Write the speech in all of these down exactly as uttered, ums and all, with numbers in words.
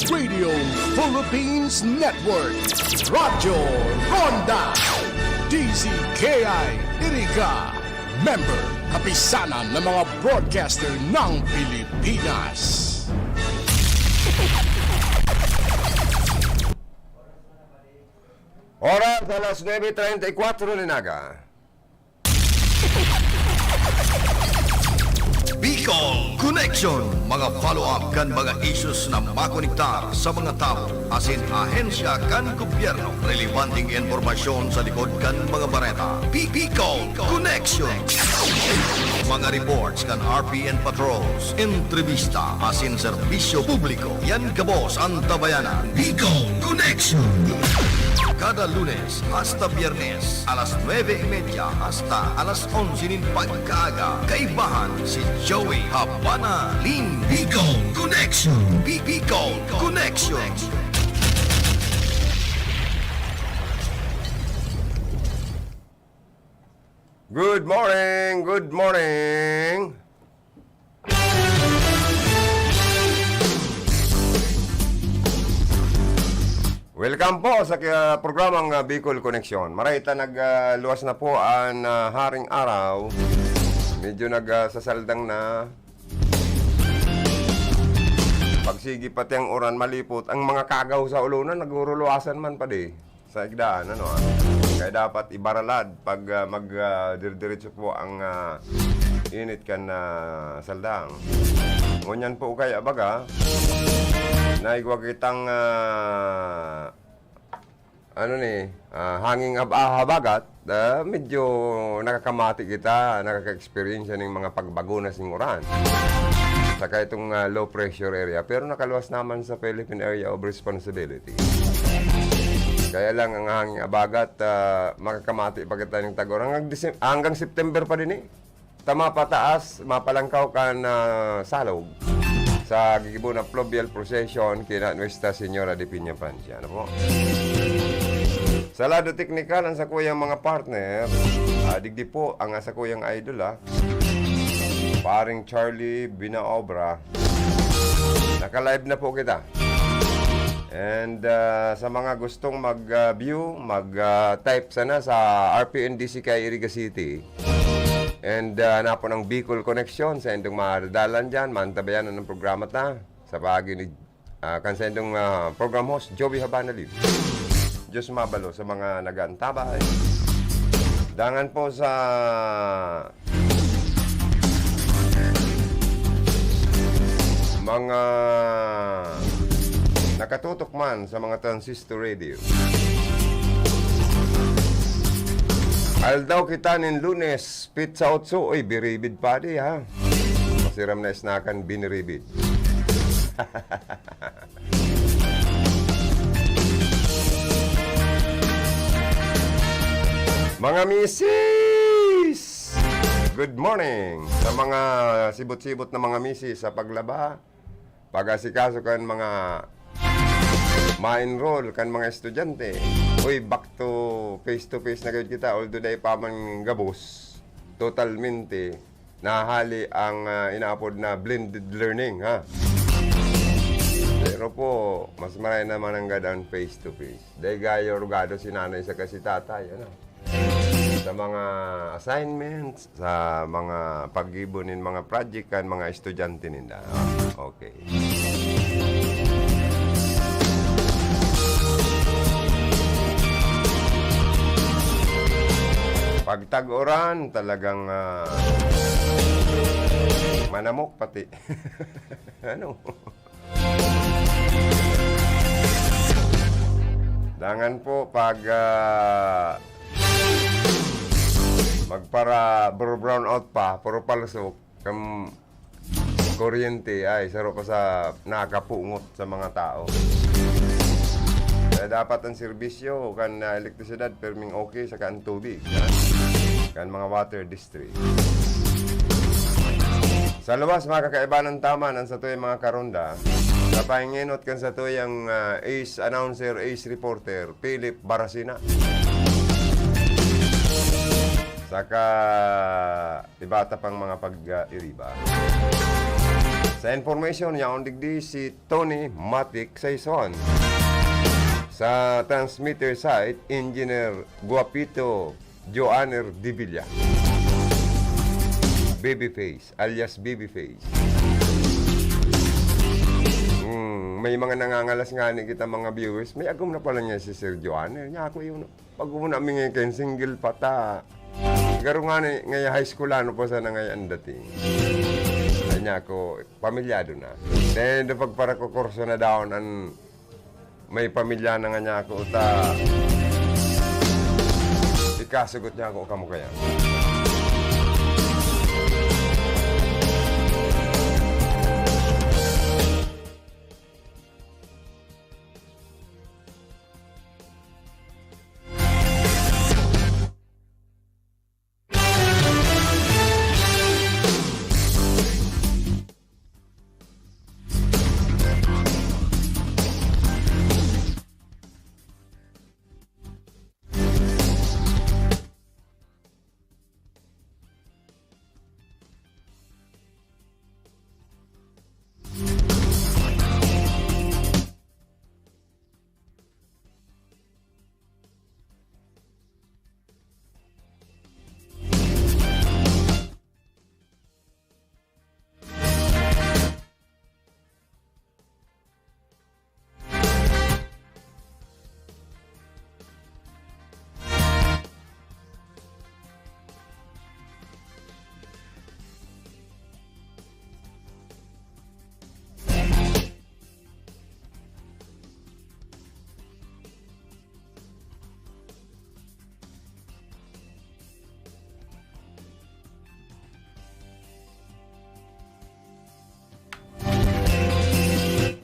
Radio Philippines Network, Radyo Ronda, D Z K I Iriga, member, kapisanan ng mga broadcaster ng Pilipinas. Oras, alas nuebe treinta y cuatro na naga. Bicol Connection, mga follow-up kan mga issues na makonektar sa mga tawo asin ahensya kan gobyerno. Relevanteng impormasyon sa likod kan mga bareta. Bi-, Bicol Connection. Mga reports kan R P N patrols, entrevista asin serbisyo publiko. Yan gabos an tabayanan. Bicol Connection. Kada Lunes hasta Biyernes, alas nuebe y media hasta alas onse nin pagkaaga, kaibahan si Joey Habana Ling. Bicol Connection. Bi-, Bicol Connection. Good morning! Good morning! Welcome po sa ki-, programang, ah, Bicol Connection. Maray ta nag, ah, luwas na po an, ah, haring araw. Medyo nag, ah, sasaldang na. Pagsigi pati ang uran, malipot. Ang mga kagaw sa ulunan, naguruluwasan man pa di. Sa igdaan, ano, ah. Kaya dapat ibaralad pag, ah, mag, ah, dire-diretso po ang, ah, init kan, ah, saldang. Ngunyan po kaya baga, naigwa kitang, ah, ano ni, ah, hanging ab-, ah, habagat, ah, medyo nakakamati kita, nakaka-experience ning mga pagbago na sing uran. Saka itong, ah, low pressure area, pero nakaluwas naman sa Philippine Area of Responsibility. Kaya lang, ang hanging abagat, ah, makakamati pa kita ning tag-uran. Hanggang Dece-, hanggang September pa din eh. Ta mapataas, mapalangkaw kan, ah, salog sa gigibo na fluvial procession kina Nuestra Señora de Peña Francia. Ano po? Sa lado teknikal, ang sakuyang mga partner, ah, digdi po ang sakuyang idol, ah, paring Charlie Binaobra. Naka-live na po kita. And, ah, sa mga gustong mag, ah, view, mag, ah, type sana sa R P N D C K I Iriga City. And, ah, hanapon ang Bicol Connection, saindong madadalan diyan, mantabayan ang programa ta. Sa paagi ni, ah, kan saindong, ah, program host, Joey Habana Lim. Diyos mabalo sa mga nag-aantabay. Dangan po sa mga nakatutok man sa mga transistor radio. Aldaw kita nin Lunes, pitsa otso. Uy, biribid pa di, ha? Masiram na isnakan, biniribid. Mga misis! Good morning! Sa mga sibot-sibot na mga misis sa paglaba, pag-asikaso kan mga ma-enroll kan mga estudyante. Uy, back to face-to-face na gayud kita, although dai pa man gabos, totalmente nahali ang, ah, inaapod na blended learning, ha? Pero po, mas maray naman ang gadang face-to-face. Dai gayo rugado si nanay saka si tatay, ano? Sa mga assignments, sa mga paggibo nin mga project kan mga estudyante ninda. Ah, okay. Pag tag-uran, talagang, ah, manamok pati. Ano? Dangan po pag, ah, magpara-, bro-, brown out pa, puro palsok, kan kuryente, ay, saro pa sa nakapungot sa mga tao. Kaya dapat ang serbisyo kan, ah, elektrisidad, perming okay, saka ang tubig, ha? Kan mga water district. Sa luwas, mga kakaibanan, taman ang satuyang mga karonda sa pahingenot kan satuyang, ah, ace announcer, ace reporter, Philip Barasina. Saka, iba ta pang mga pag-iriba. Sa information, yaon digdi si Tony Matic Saison. Sa transmitter site, Engineer Guapito Joaner Divilla. Babyface, alias Babyface. Hmm, may mga nangangalas nga ni kita, mga viewers. May agom na pala niya si Sir Joaner. Niya ako yun. Pag-una mi ngayon kayo, single pa ta. Garo nga ni, ngayon high school, ano pa sana ngayon ang dating. Ay niya ako, pamilyado na. Then, do pagparakukurso na daon, an may pamilya na nga niya ako, ta. Ikasugot niya ako, kamo kaya.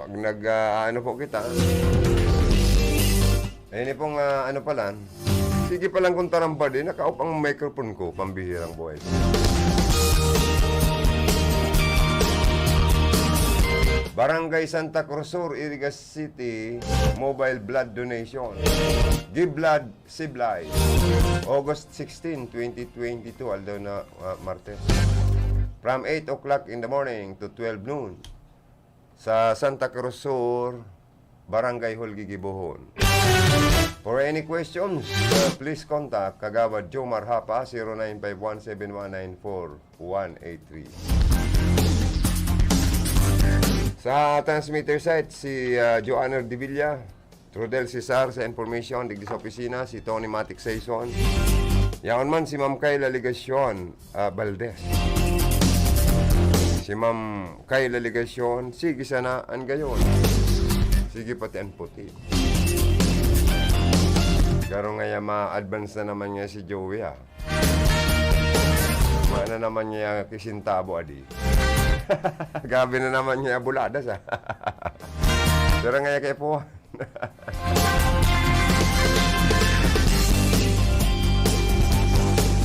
Pag nag, ah, ano po kita. Ayun pong, ah, ano pala. Sige palang kung tarambad eh, nakaop ang microphone ko, pambihirang buhay. Barangay Santa Cruz Sur, Iriga City, mobile blood donation. Give blood, save life. August sixteen, twenty twenty-two, aldaw na, ah, Martes. From eight o'clock in the morning to twelve noon. Sa Santa Cruz Sur, Barangay Hall, Gigibohon. For any questions, uh, please contact Kagawad Jomar Hapa, zero nine five one seven one nine four one eight three. Sa transmitter site, si, uh, Joanner Divilla, Rodel Cesar sa information, digdi sa opisina, si Tony Matic Saison. Yaon man si Ma'am Kayla Legacion, ah, Valdez. Si Ma'am Kayla Legacion, sige sana an gayon. Sige pati an puti. Garo ngaya ma-advance na naman nga si Joey, ah. Wala na naman niya kisintabo, adi. Grabe na naman niya buladas, ah. Pero ngaya kay po,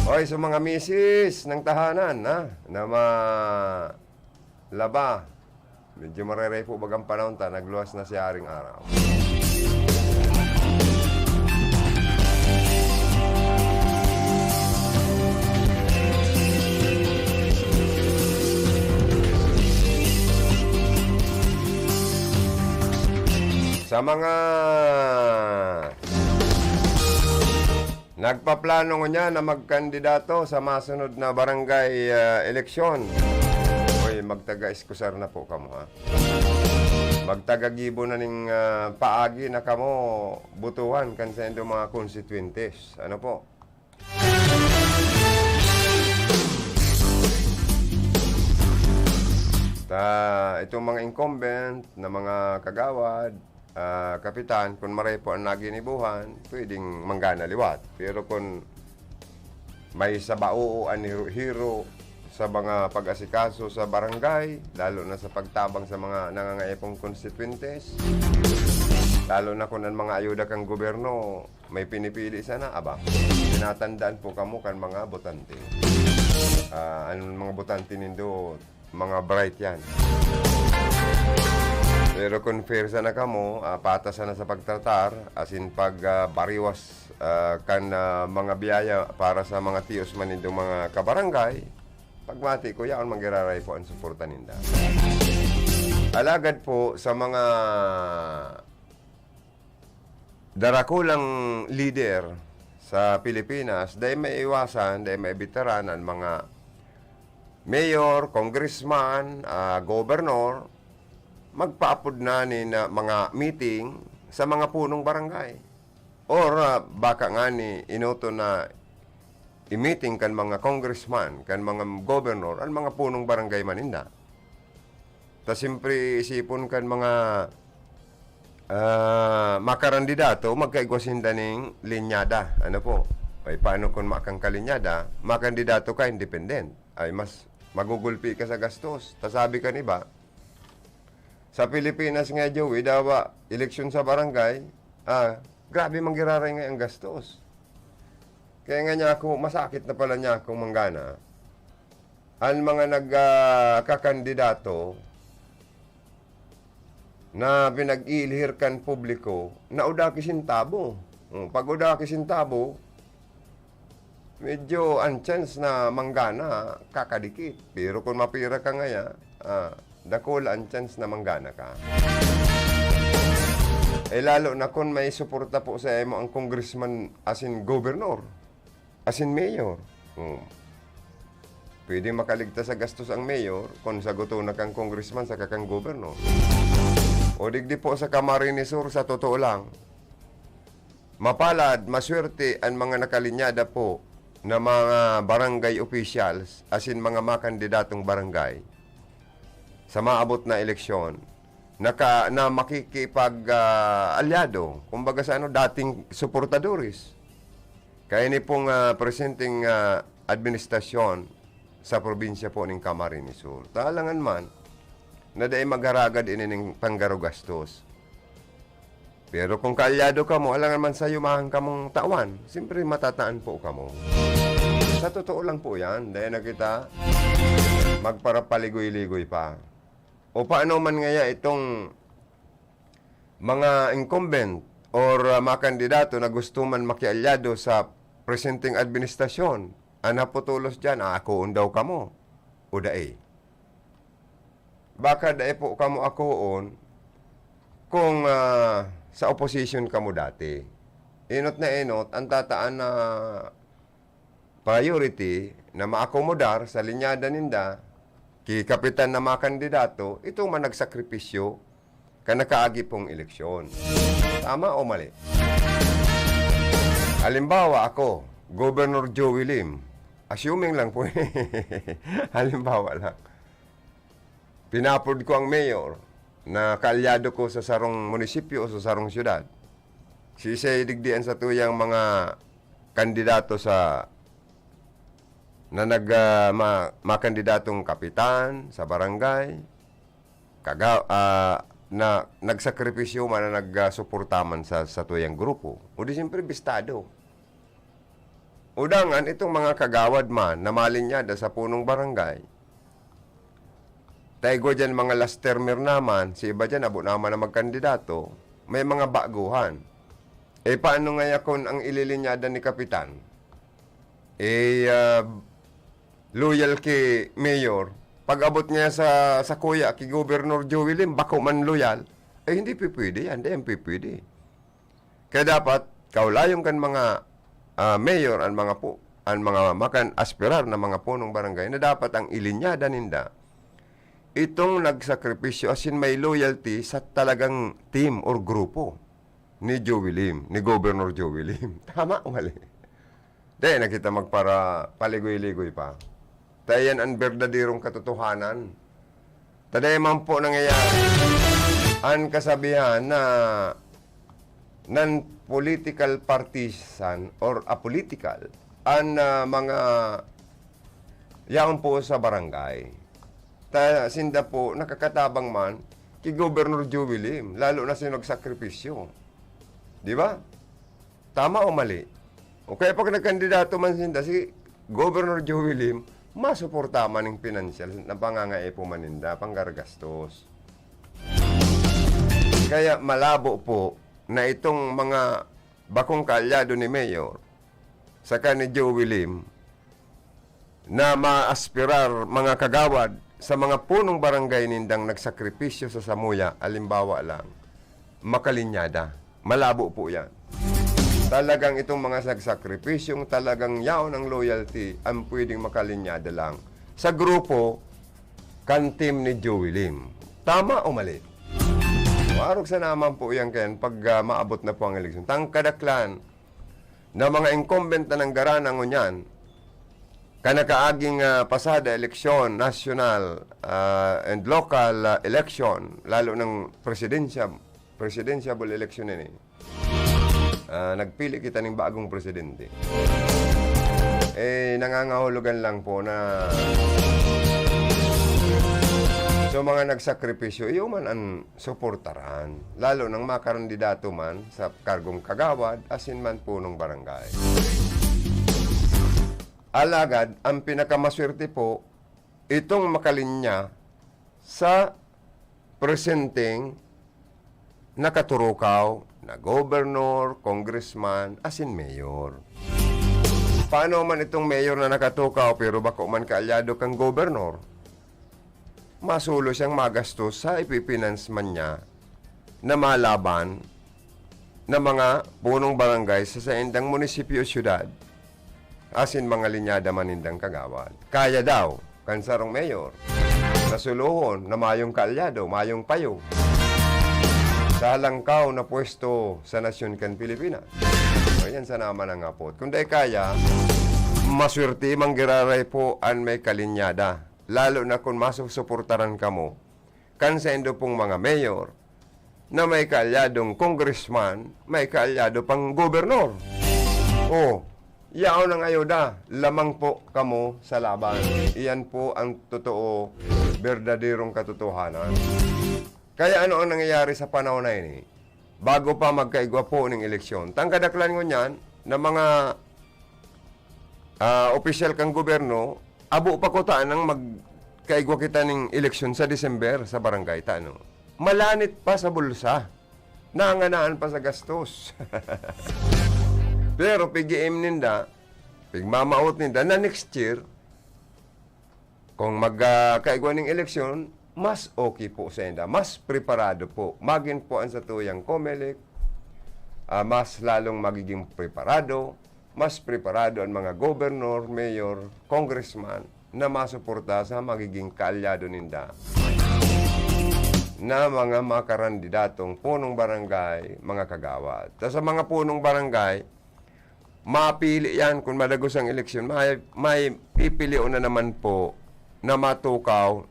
Oy, sa mga misis ng tahanan, ha, na ma-, laba, medyo marerepo bagang panahon ta, nagluwas na si Haring Araw. Sa mga nagpaplano ngunyan na magkandidato sa masunod na barangay, ah, eleksyon, uy, magtaga-eskusar na po kamo, ha? Magtaga-gibo na ning, ah, paagi na kamo botohan kan saindo mga konstituyentes. Ano po? Ta, itong mga incumbent na mga kagawad, ah, kapitan, kun maray po an naginibuhan, pwedeng manggana liwat. Pero kun may sabao an hiro-hiro sa mga pag-asikaso sa barangay, lalo na sa pagtabang sa mga nangangaipo pong konstituyentes, lalo na kun an mga ayuda kan gobyerno, may pinipili sana, aba, tinatandaan po kamo kan mga botante. Ah, an mga botante nindo, mga bright yan. Pero kun fair sana kamo, ah, patas sana sa pagtratar, asin pag, ah, bariwas, ah, kan, ah, mga biyaya para sa mga tiyos man nindong mga kabarangay, pagmati ko, yaon man giraray po an suporta ninda. Alagad po sa mga darakulang lider sa Pilipinas, dai maiiwasan, dai maibitaran an mga mayor, congressman, ah, gobernor, magpaapod na nin, ah, mga meeting sa mga punong barangay. Or, ah, baka ngani enoton na i-meeting kan mga congressman, kan mga gobernor, an mga punong barangay man ninda. Ta siyempre, isipon kan mga, ah, makarandidato, magkaigwa sinda ning linyada. Ano po? Ay, paano kun makang kalinyada? Makandidato ka, independent. Ay, mas magugulpi ka sa gastos. Ta sabi kan iba, sa Pilipinas nga, Joey, dawa eleksyon sa barangay, ah, grabe manggiraray nga ang gastos. Kaya nga niya ako, masakit na pala niya akong manggana. An mga nag, ah, kakandidato na pinag-iilhir kan publiko na uda ki sentabo. Hmm, pag uda ki sentabo, medyo ang chance na manggana kakadikit. Pero kung mapira ka ngaya, ah, dakula ang chance na manggana ka. Eh, lalo na kung may suporta po sa imo ang congressman asin gobernador, asin mayor. Hmm. Pwede makaligtas sa gastos ang mayor kung saguton na kang congressman saka kang gobernador. O digdi po sa Camarines Sur, sa totoo lang, mapalad, maswerte an mga nakalinyada po na mga barangay officials, asin mga makandidatong barangay sa maabot na eleksyon, naka-, na makikipag, ah, alyado, kumbaga sa ano, dating suportadores. Kaya ini pong, ah, presenteng, ah, administrasyon sa probinsya po ning Camarines Sur. Talangan man na dai magharagad ini ning panggarugastos. Pero kung kaalyado kamo, alangan man sayo mahang kamong tawan, siyempre matataan po kamo. Sa totoo lang po yan, dahil na kita magparapaligoy-ligoy pa. O paano man ngaya itong mga incumbent or, ah, mga kandidato na gusto man makialyado sa presenteng administrasyon, an naputulos diyan, aakoon daw kamo o dai? Baka dai po kamo akoon kung, ah, sa opposition kamo dati. Enot na enot, an tataan na priority na maakomodar sa linyada ninda ki kapitan na mga kandidato, itong mga nagsakripisyo kan nakaagi pong eleksyon. Tama o mali? Halimbawa, ako, Governor Joey Lim. Assuming lang po. Halimbawa lang. Pinapod ko ang mayor na kaalyado ko sa sarong munisipyo o sa sarong syudad. Siisay digdi an satuyang mga kandidato sa, na nag, ah, ma-, mga kandidatong kapitan sa barangay, kaga-, ah, na nagsakripisyo man, na nagsuporta man sa satuyang grupo. O di siyempre, bistado. O dangan, itong mga kagawad man na malinyada sa punong barangay, ta igwa diyan mga last termer naman, si iba diyan, abo naman na magkandidato, may mga baguhan. Eh, paano ngaya kun ang ililinyada ni Kapitan, eh, ah, loyal ki Mayor? Pag-abot niya sa, sa kuya, ki Governor Joey Lim, bako man loyal, eh, hindi pipwede yan, hindi yan pipwede. Kaya dapat, kaulayon kan mga, ah, mayor, an mga pu-, an mga makan aspirar na mga punong barangay na dapat ang ilinyada ninda, itong nagsakripisyo, as in may loyalty sa talagang team or grupo ni Joey Lim, ni Governor Joey Lim. Tama o mali? Di na kita magpara-, paligoy-ligoy pa. Ta iyan an berdaderong katotohanan. Ta dai man po nangyayari an kasabihan na non-political partisan or apolitical an, ah, mga yaon po sa barangay. Ta sinda po nakakatabang man ki Governor Joey Lim, lalo na sa nagsakripisyo. Di ba? Tama o mali? O kaya pag nagkandidato man sinda, si Governor Joey Lim, masuporta man ning pinansyal na pangangaipo man ninda, panggagastos. Kaya malabo po na itong mga bakong kaalyado ni Mayor, saka ni Joey Lim, na maaspirar, mga kagawad, sa mga punong barangay nindang nagsakripisyo sa samuya, halimbawa lang, makalinyada. Malabo po yan. Talagang itong mga nagsakripisyong talagang yaon ang loyalty, ang pwedeng makalinyada lang sa grupo kan team ni Joey Lim. Tama o mali? Warog sa naman po yan kayan pag ah, maabot na po ang eleksyon. Tangkadaklan na mga incumbent na nanggarana ngunyan, kan nakaaging ah, pasada eleksyon, national ah, and local ah, election, lalo ng presidensya, presidential election ini, ah, nagpili kita ning bagong presidente. Eh, nangangahulugan lang po na so mga nagsakripisyo, iyo man ang suportaran. Lalo nang makarandidato man sa kargong kagawad, asin man punong barangay. Alagad, ang pinakamaswerte po, itong makalinya sa presenteng nakaturukaw na gobernador, congressman, asin mayor. Paano man itong mayor na nakatukaw pero bako man kaalyado kang gobernador? Masulo siyang magastos sa ipipinance man niya na malaban na mga punong barangay sa saindang munisipyo o syudad, asin mga linyada man nindang kagawad. Kaya daw, kan sarong mayor, na sulohon na mayong kaalyado, mayong payo sa halangkaw na pwesto sa nasyon kan Pilipinas. So, yan sana man ang apot. Kung dai kaya, maswerte man giraray po an may kalinyada, lalo na kung masusuportaran kamo kan saindo pong mga mayor na may kaalyadong congressman, may kaalyado pang gobernador. O, yaon ang ayuda, lamang po kamo sa laban. Iyan po ang totoo, berdaderong katotohanan. Kaya ano ang nangyayari sa panahon na ini? Bago pa magkaigwa po ning eleksyon, tangkadaklan ngunyan na mga ah, opisyal kan gobyerno, abo pa kuta nang magkaigwa kita ning eleksyon sa December sa barangay ta, ano? Malanit pa sa bulsa. Nanganaan pa sa gastos. Pero pigiim ninda, pigmamaot ninda na next year, kung mag, ah, kaigwa ning eleksyon, mas okay po sa inda, mas preparado po. Magin po ang satuyang Comelec, ah, mas lalong magiging preparado, mas preparado ang mga gobernador, mayor, congressman na masuporta sa magiging kaalyado ninda na mga makarandidatong punong barangay, mga kagawad. Ta sa mga punong barangay, mapili yan kung madagos ang eleksyon. May, may pipilion na naman po na matukaw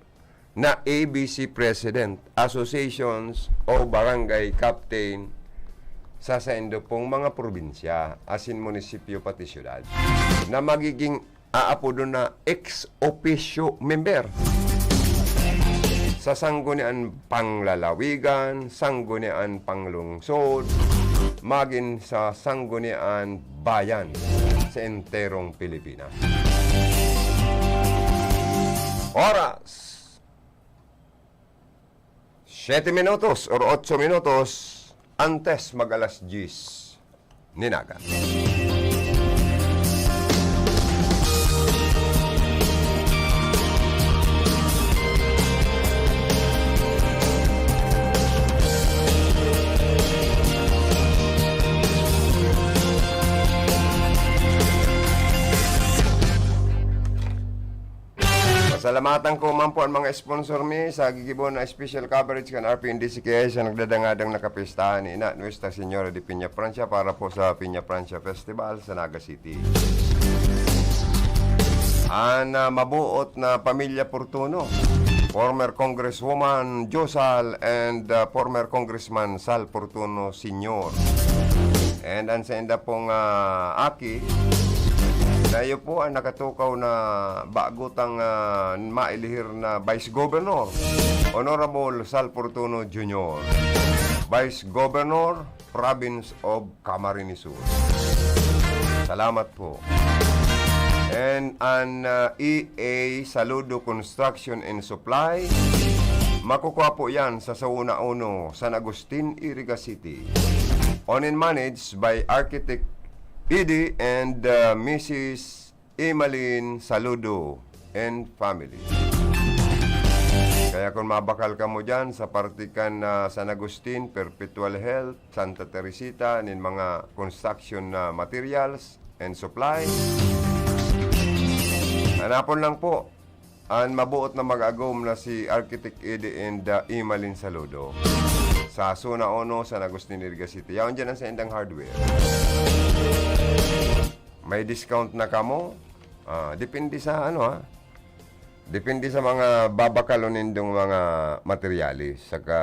na A B C President, Associations o Barangay Captain sa saindo pong mga probinsya, asin munisipyo pati syudad, na magiging aapodon na ex officio member sa Sangguniang Panglalawigan, Sangguniang Panglungsod, magin sa Sangguniang Bayan sa enterong Pilipinas. Oras, siyete minutos or otso minutos antes mag alas diyes nin aga. Pasalamatan ko man po ang mga sponsor mi sa gigibo na special coverage kan R P N D C K I sa nagdadangadang na kapistahan ni Ina Nuestra Señora de Peña Francia para po sa Peña Francia Festival sa Naga City. An, ah, mabuot na pamilya Portuno, former Congresswoman Josal and, ah, former Congressman Sal Portuno Senior. And an sainda pong, ah, aki, na iyo po ang nakatukaw na bago tang, ah, mailihir na Vice Governor, Honorable Sal Portuno Junior, Vice Governor, Province of Camarines Sur. Salamat po. And an, ah, E A Saludo Construction and Supply, makukuha po yan sa Sauna Uno, San Agustin, Iriga City. Owned and managed by Architect Edie and, ah, Missus Emalin Saludo and family. Kaya kung mabakal kamo dyan sa parte kan, ah, San Agustin, Perpetual Health, Santa Teresita, nin mga construction na materials and supplies, hanapon lang po an mabuot na mag-agom na si Architect Eddie and, ah, Emalin Saludo. Sa Zona Uno, San Agustin, Iriga City. Yaon dyan ang saindang hardware. May discount na kamo? Ah, depende sa ano, ha? Depende sa mga babakalon nindong mga materyales. Saka,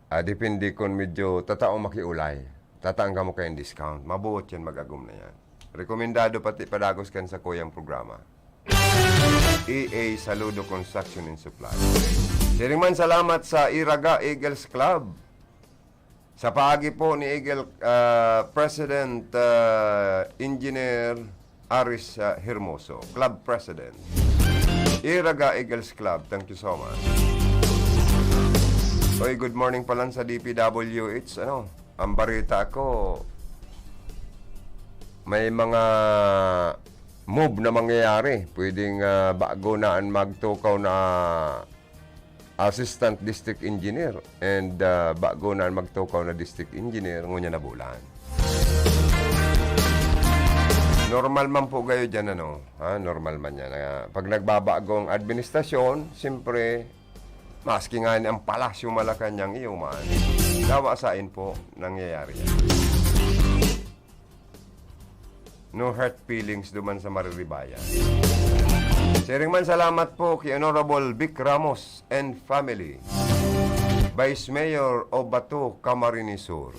ah, depende kung medyo tataong makiulay. Tataan kamo kayong discount. Mabuot yan, mag-agom na yan. Rekomendado pati padagos kan sa kuyang programa. E A Saludo Construction and Supply. Siring man, salamat sa Iraga Eagles Club. Sa paagi po ni Eagle, ah, President, ah, Engineer Aris, ah, Hermoso, Club President. Iraga Eagles Club, thank you so much. Oy, good morning pala sa D P W H, ano, ang balita ko, may mga move na mangyayari. Pwedeng, ah, bago na an magtukaw na Assistant District Engineer and, ah, bago na an magtukaw na District Engineer, ngunyan na bulan. Normal man po gayo dyan, ano? Ha? Normal man yan. Ah, pag nagbabago ang administrasyon, siyempre, maski nga ni ang Palasyo Malacañang iyo man, dawa sain po nangyayari yan. No hurt feelings duman sa mariribayan. Siring man, salamat po ki Honorable Vic Ramos and family, Vice Mayor of Bato, Camarines Sur.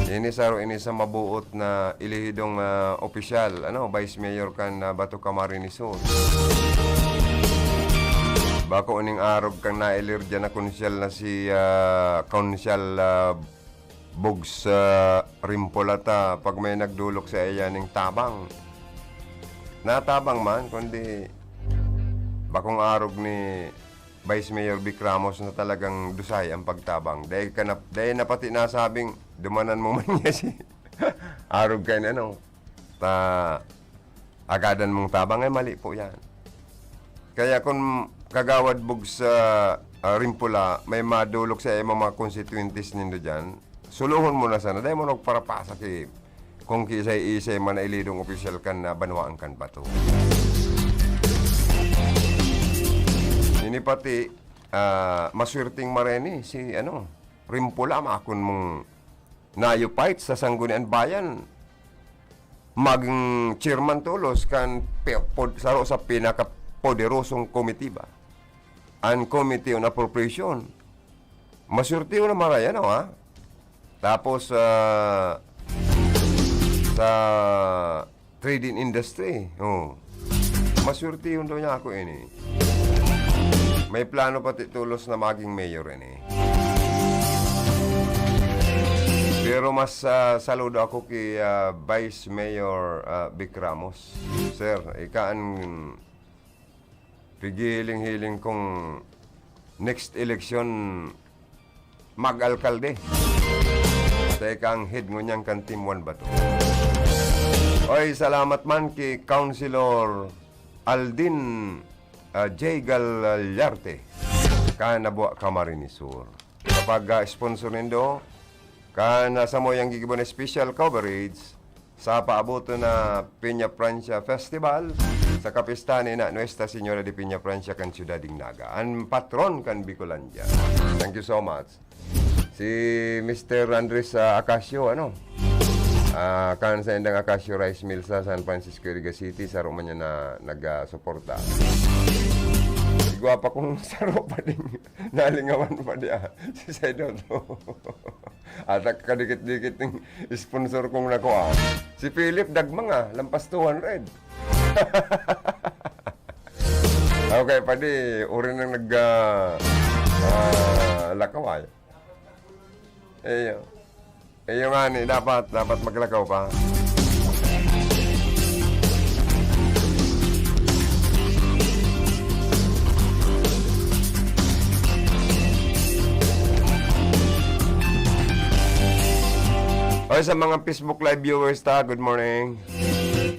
Ini saro ini sa mabuot na elehidong, ah, opisyal, ano, Vice Mayor kan, ah, Bato, Camarines Sur. Bako ning arog kan naelir dyan na konsyal na si, ah, Konsyal, ah, Bugs, ah, Rimpola ta, pag may nagdolok saiya ning tabang. Natabang man, kundi bakong arog ni Vice Mayor Vic Ramos na talagang dusay ang pagtabang. Dai ka na, dai na pati nasabing, dumanan mo man niya si arog kaini, ano, ta, agadan mong tabang, ay mali po yan. Kaya kung Kagawad Bugs, ah, Rimpola, may madolok sa imo mga konstituyentes nindo dyan, sulohon mo na sana. Dai mo nagparapasa ki, kung kiisay-isay man na elidong opisyal kan, ah, banwaan kan Bato. Ini pati, ah, maswerteng mareni si, ano, Rimpola, makon mong nayo fight sa Sangguniang Bayan, maging chairman tolos kan pe-, pod-, saro sa pinakapoderosong komitiba, an Committee on Appropriation. Maswertiho na maray, ano, ha? Tapos, ah, sa trading industry, oh, maswertihon daw niya ako ini. May plano pati tolos na maging mayor ini. Pero mas, ah, saludo ako ki, ah, Vice Mayor, ah, Vic Ramos. Sir, ika an pigihiling-hiling kong next election mag-alkalde. Sa ikang head ngunyan kan Team One Bato. Oy, salamat man ki Councilor Aldin, ah, J Galyarte, kan Abua, Camarines Sur. Kapag, ah, sponsor nindo, kan, ah, samuyang gigibo na special coverage, sa paaboton na Peña Francia Festival sa kapistahan ni na Nuestra Señora de Peña Francia kan Siyudad nin Naga, an patron kan Bicolandia. Thank you so much. Si Mister Andres, ah, Acacio, ano? Ah, kan sa indang Acacio Rice Mill sa San Francisco, Iriga City, saro man niya na nagsuporta. Igwa pa kung saro pa din. Nalingawan pa di, ah. Si Sedo to. At kadikit-dikit ng sponsor kong nakuha. Si Philip Dagmang, ah, lampas two hundred. Okay, padi, uri nang nag, ah, ah, lakaway. Iyo. Iyo nga ni, dapat, dapat maglakaw pa. Oy, sa mga Facebook Live viewers ta, good morning.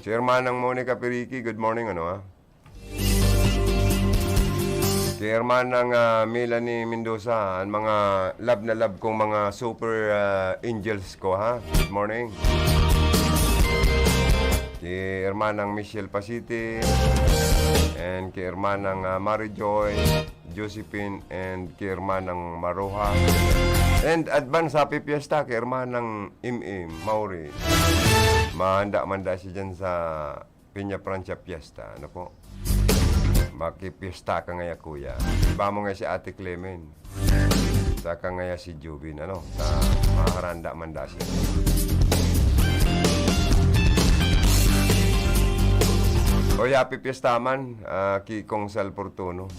Si Hermanang Monica Piriki, good morning, ano, ha? Kay Hermanang, ah, Melanie Mendoza, ang mga love na love kong mga super, ah, angels ko, ha? Good morning. Kay Hermanang Michelle Pasiti, and kay Hermanang, ah, Mary Joy, Josephine, and kay Hermanang Maroha. And advance happy fiesta kay Hermanang M M Mauri. Mahanda-manda siya dyan sa Peña Francia Fiesta, ano po? Makipiesta ka ngaya, kuya. Iba mo nga si Ate Clemen. Saka ngaya si Jubin, ano? Sa maharanda man da siya. Oy, happy fiesta man, ah, Kikong Sal Fortuno.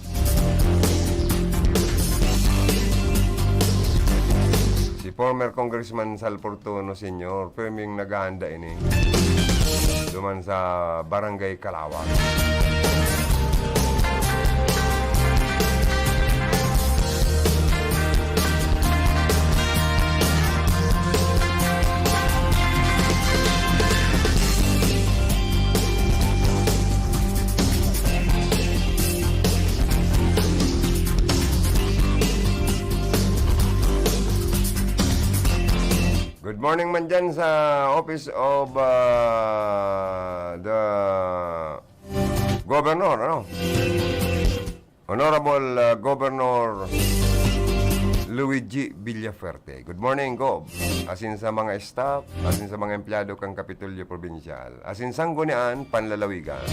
Si former Congressman Sal Fortuno Senior, pirming naghahanda ini. Duman sa Barangay Kalawag. Good morning man dyan sa office of, ah, the governor, ano? Honorable, ah, Governor Luigi Villafuerte. Good morning, Gov. Asin sa mga staff, asin sa mga empleyado kan Kapitolyo Probinsyal, asin Sanggunian Panlalawigan.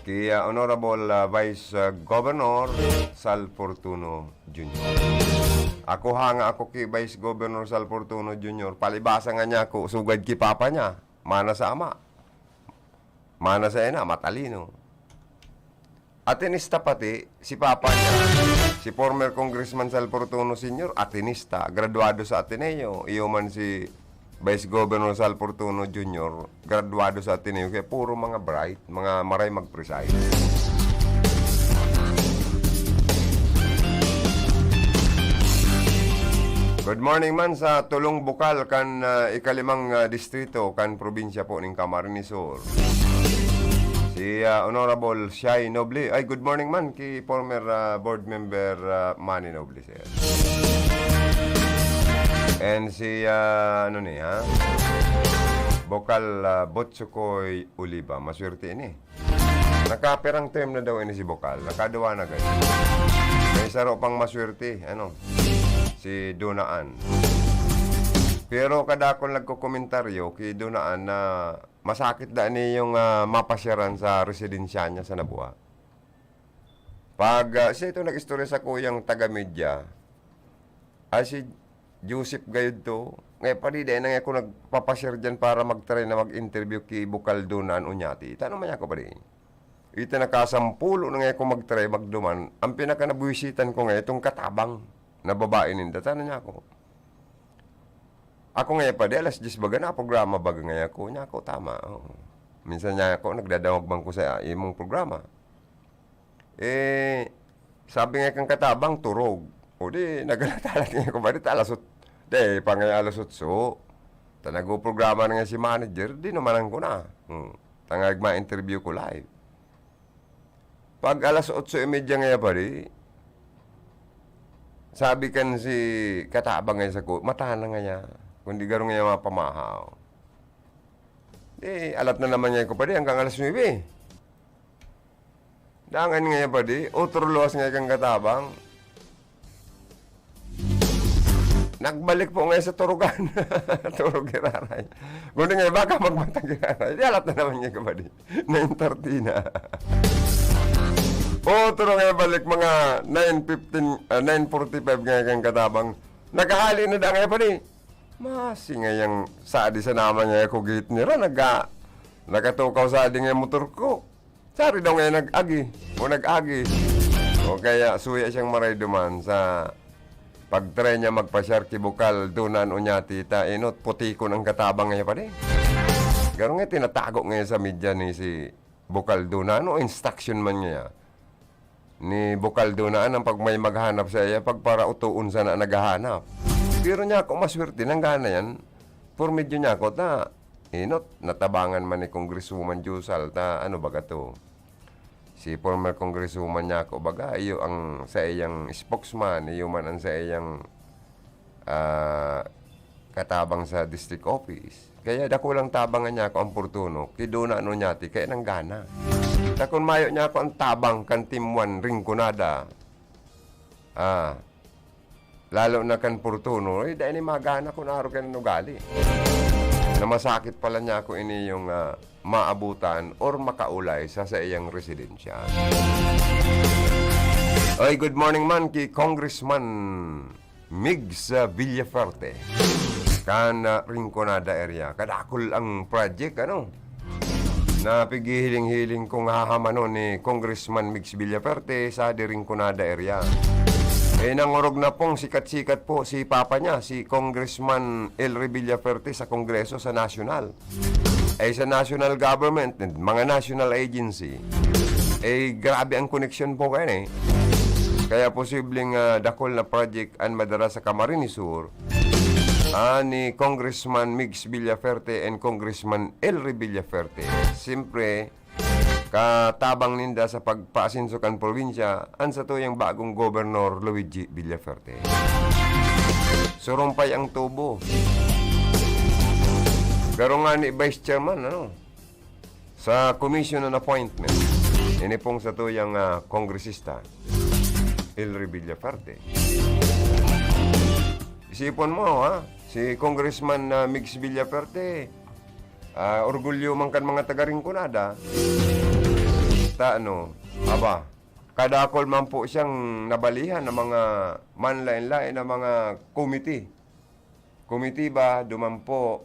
Kay, ah, Honorable, ah, Vice, ah, Governor Sal Fortuno Junior. Ako ha nga ako ki Vice Governor Sal Fortuno Junior, palibasa nga niya ako, sugad ki papa niya, mana sa ama. Mana sa ina, matalino. Atenista pati si papa niya, si former Congressman Sal Fortuno Senior, Atenista, graduado sa Ateneo. Iyo man si Vice Governor Sal Fortuno Junior, graduado sa Ateneo, kaya puro mga bright, mga maray mag-preside. Good morning man sa tulong bukal kan, ah, ikalimang, ah, distrito kan probinsya po ning Camarines Sur. Si, ah, Honorable Shai Noble. Ay, good morning man ki former, ah, board member, ah, Manny Noble, sir. And si, ah, ano ni, ha? Bokal, ah, Botsukoy Oliva. Maswerte ini. Nakapirang term na daw ini si Bokal. Nakaduwa na gani. May saro pang maswerte, ano, si Dunaan. Pero kadakol nagkokomentaryo ki Dunaan na masakit da ni yung, ah, mapasyaran sa residensya niya sa Nabua. Pag, ah, siya ito nag-istorya sa kuyang taga-media, ay si Joseph gayud to, ngaya padi, dai na nga ako nagpapasyar diyan para mag-try na mag-interview ki Bokal Dunaan Oñate. Tano man ako padi. Ita nakasampulo na nga ako mag-try, magduman. Ang pinakanabuwisitan ko nga itong katabang na babae ninda. Tano niya ako. Ako nga padi, alas diyes baga na programa baga nga ako. Niya ako, tama. Oo. Minsan niya ako, nagdadangog man ko sa imong programa. Eh, sabi nga kan katabang, turog. O di, naghalatalat nga ako, bali, ta alas ot-, di, pa nga alas otso. Ta nagpoprograma na nga si manager, di naman ko na. Hmm. Tangag ma-interview ko live. Pag alas otso y media nga pa di, sabi kan si katabang nga sa ko, mata na nga niya. Kundi garo nga niya mapamahaw. Di, alat na naman niya ko pa di, hanggang alas nuebe. Dangan nga pa di, otro luwas nga kang katabang. Nagbalik po nga sa turugan. Turog giraray. Kundi nga, baka magmata giraray. Di alat na naman niya ka ba di? Nine thirty na. Otro nga balik mga nine fifteen, ah, nine forty-five nga kang katabang. Nakahali na da nga pa di. Masi nga yang sadi sa naman nga kugit nira, naga-, nakatukaw sadi nga motor ko. Sari daw nga nag-agi, o nag-agi. O kaya suya siyang maray duman sa pag-try niya magpasyar ki Bukal Dunan o niya tita, inot, putikon ang katabang niya pa di. Garo nga tinatago nga sa media ni si Bukal Dunan o instruction man niya. Ni Bukal Dunan ang pag may maghanap sa iya, pagparautoon sana naghahanap. Pero niya ako maswerte, nanggana yan. Por medyo niya ako ta, inot, natabangan man ni Congresswoman Josal ta, ano baga to? Si former congresswoman Nyako baga, iyo ang saiyang spokesman, iyo man ang saiyang, ah, katabang sa district office. Kaya dakulang tabang an Nyako an Fortuno, ki Dona Anonyati, kaya nanggana. Ta kun mayo Nyako an tabang kan Team One Rinconada, ah, lalo na kan Fortuno, eh, dai ni magana kun arog kan ugali. Na masakit pala Nyako ini yung, ah, maabutan or makaulay sa saiyang residensya. Oy, good morning man ki Congressman Migs, ah, Villafuerte. Kan, ah, Rinconada area. Kadakul ang project, ano? Na pighihiling-hiling kong hahamanon ni Congressman Migs Villafuerte sa Rinconada area. Eh, nangorog na pong sikat-sikat po si papa niya, si Congressman Elry Villafuerte sa Kongreso sa nasyonal. Ay sa national government, mga national agency, eh, grabe ang koneksyon po kayo eh. Kaya posibleng, ah, dakul na project an madara sa Camarines Sur, ah, ni Congressman Migs Villafuerte and Congressman Elry Villafuerte. Siyempre, katabang ninda sa pagpaasenso kan probinsya, an satuyang bagong gobernador Luigi Villafuerte. Surumpay ang tubo. Pero nga ni Vice Chairman, ano, sa Commission on Appointment, ini pong satuyang, ah, kongresista, Elry Villafuerte. Isipon mo, ha? Si Congressman, ah, Migs Villafuerte, ah, orgulyo man kan mga taga Rinconada. Ta ano, aba, kadakol man po siyang nabalihan ng mga manlain-lain na mga komite. Komitiba duman po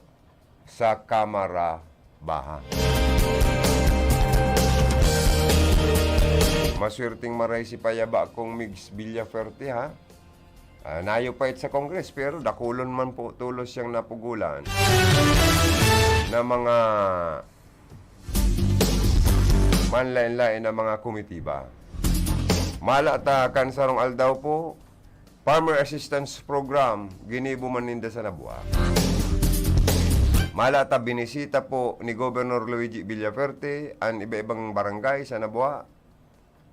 sa Kamara Baha. Maswerteng maray si payaba kong Migs Villafuerte, ha? Ah, nayo pa it sa Congress, pero dakulon man po tulos siyang napugulan na mga manlain-lain na mga komitiba. Mala ta kan sarong aldaw po, Farmer Assistance Program, ginibo man ninda sa Nabua. Mala ta binisita po ni Governor Luigi Villafuerte an iba-ibang barangay sa Nabua.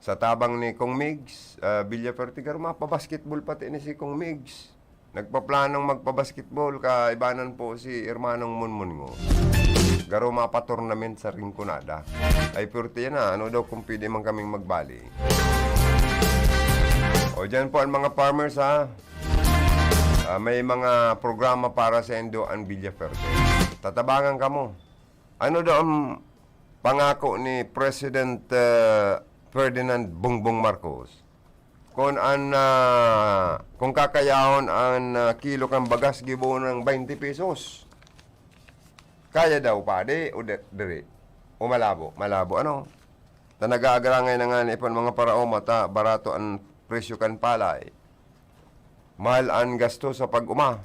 Sa tabang ni Kong Migs, ah, Villafuerte, garo mapabasketball pati ni si Kong Migs. Nagpaplanong magpabasketball, kaibanan po si Hermanong Monmon ngo. Garo mapa-tournament sa Rinconada. Ay, purti yan, ah. Ano daw kung pwede man kaming magbali? O, dyan po ang mga farmers, ha? Ah, may mga programa para sa indo ang Villafuerte. Tatabangan kamo. Ano daw ang pangako ni President, ah, Ferdinand Bongbong Marcos? Kun an, ah, kung kakayahon an, ah, kilo kan bagas gibohon ng twenty pesos, kaya daw, padi, o di, diri? O malabo? Malabo, ano? Ta nag-aagrangay na ngani pa an mga paraoma ta barato an presyo kan palay. Mahal an gasto sa pag-uma.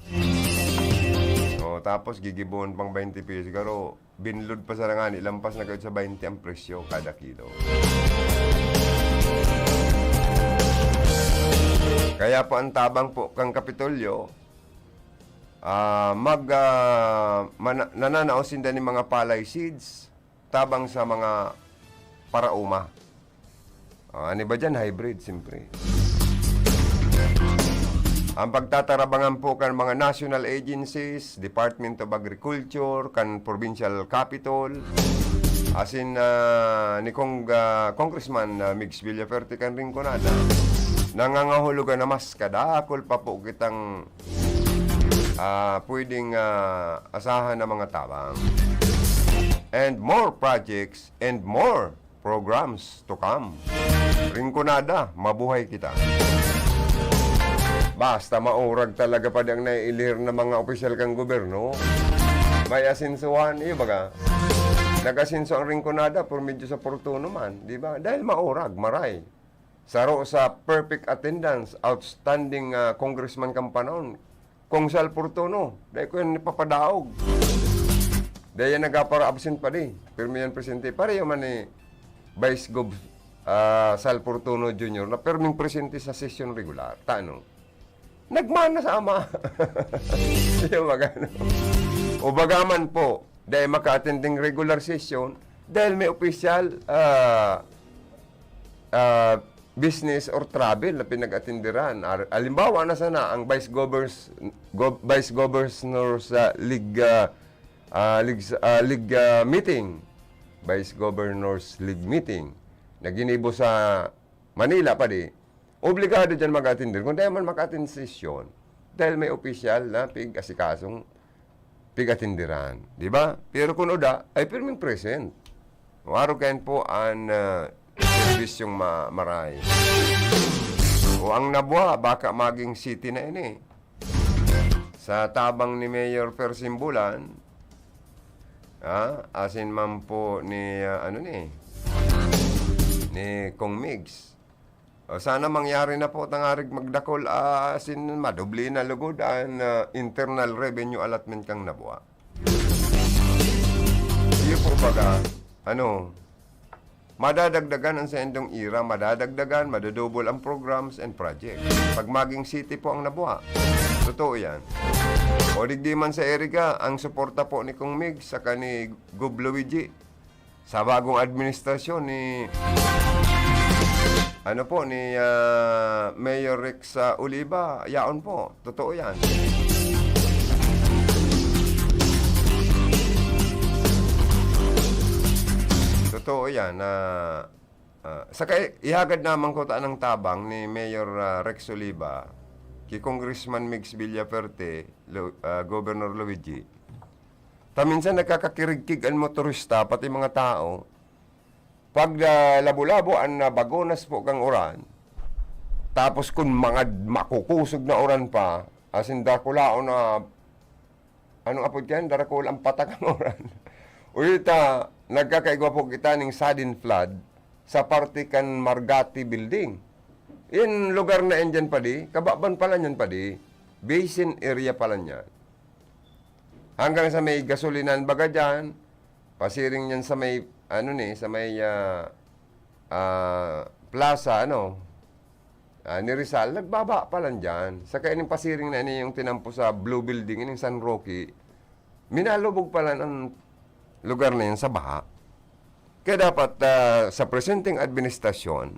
O, tapos gigibohon pang twenty pesos. Garo, binlod pa sana ngani, lampas na gayod sa twenty ang presyo kada kilo. Kaya po ang tabang po kang Kapitolyo, ah, mag, ah, mana-, nananaos sinda nin mga palay seeds tabang sa mga paraoma. Ah, ano ba dyan? Hybrid, siyempre. Ang pagtatarabangan po kan mga national agencies, Department of Agriculture, kan Provincial Capitol, asin, ah, ni Cong-, ah, Congressman, ah, Migs Villafuerte kan Rinconada, nangangahulugan na mas kadakol pa po kitang, ah, pwedeng, ah, asahan na mga tabang. And more projects and more programs to come. Rinconada, mabuhay kita. Basta maurag talaga pa ang naiilihir na mga opisyal kan gobyerno. May asensuhan, iyo baga. Nag-asenso ang Rinconada por medyo sa Fortuno man, di ba? Dahil maurag, maray. Saro sa perfect attendance, outstanding, ah, congressman kan panahon, Kong Sal Fortuno, dai ko yan ipapadaog. Dai yan nagapara-absent pa di. Pirmi yan presente. Pareho man ni Vice Gov, ah, Sal Fortuno Junior na pirming presente sa sesyon regular. Tano? Nagmana sa ama. Yung magano. O baga man po, dai maka-attend ning regular session dahil may opisyal, ah, ah, business or travel na pinag-atindiran. Ar-, halimbawa na sana ang Vice Governors, Gov-, Vice Governors, ah, League, ah, ah, League, ah, League, ah, meeting, Vice Governors League meeting na ginibo sa Manila, padi, obligado diyan mag-attend. Kung di man maka-attend session, dahil may opisyal na pig-asikasong pig-atindiran, di ba? Pero kung uda, ay pirming present. Waro kayan po an, ah, serbisyong ma-, maray. O ang Nabua, baka maging city na ini. Sa tabang ni Mayor Persimbulan, ah, asin man po ni, ah, ano ni, ni Kong Migs. O, sana mangyari na po, tangarig magdakol, ah, asin madubli na lugod an, ah, internal revenue allotment kan Nabua. Iyo po baga, ano, madadagdagan ang saindong ira, madadagdagan, madodouble ang programs and projects. Pag maging city po ang Nabua. Totoo yan. O digdi man sa Iriga, ang suporta po ni Kong Mig saka ni Gob Luigi, sa bagong administrasyon ni, ano po, ni, ah, Mayor Rex, ah, Oliva, yaon po. Totoo yan. Totoo yan na, ah, saka i-, ihagad naman ko ta ng tabang ni Mayor, ah, Rex Oliva, ki Congressman Migs Villafuerte, Lu-, ah, Governor Luigi. Ta minsan nagkakakirigkig an motorista, pati mga tao. Pag, ah, labo-labo an, ah, bagonas po kang uran, tapos kun mga makukusog na uran pa, asin dakulaon na, anong apod kayan? Darakula ang patak ang uran. Uy, ta, nagkakaigwa po kita ning sudden flood sa parte kan Margati Building. In lugar na yan dyan, padi, kababan pala niyan, padi. Basin area pala niyan. Hanggang sa may gasolinan baga dyan, pasiring niyan sa may, ano ni, sa may, ah, ah, plaza, ano, ah, ni Rizal, nagbaba pa lang dyan. Saka ining pasiring na ini yung tinampo sa Blue Building, ining San Roque, minalubog pa lang ang lugar na yun sa baha. Kaya dapat, ah, sa presenteng administrasyon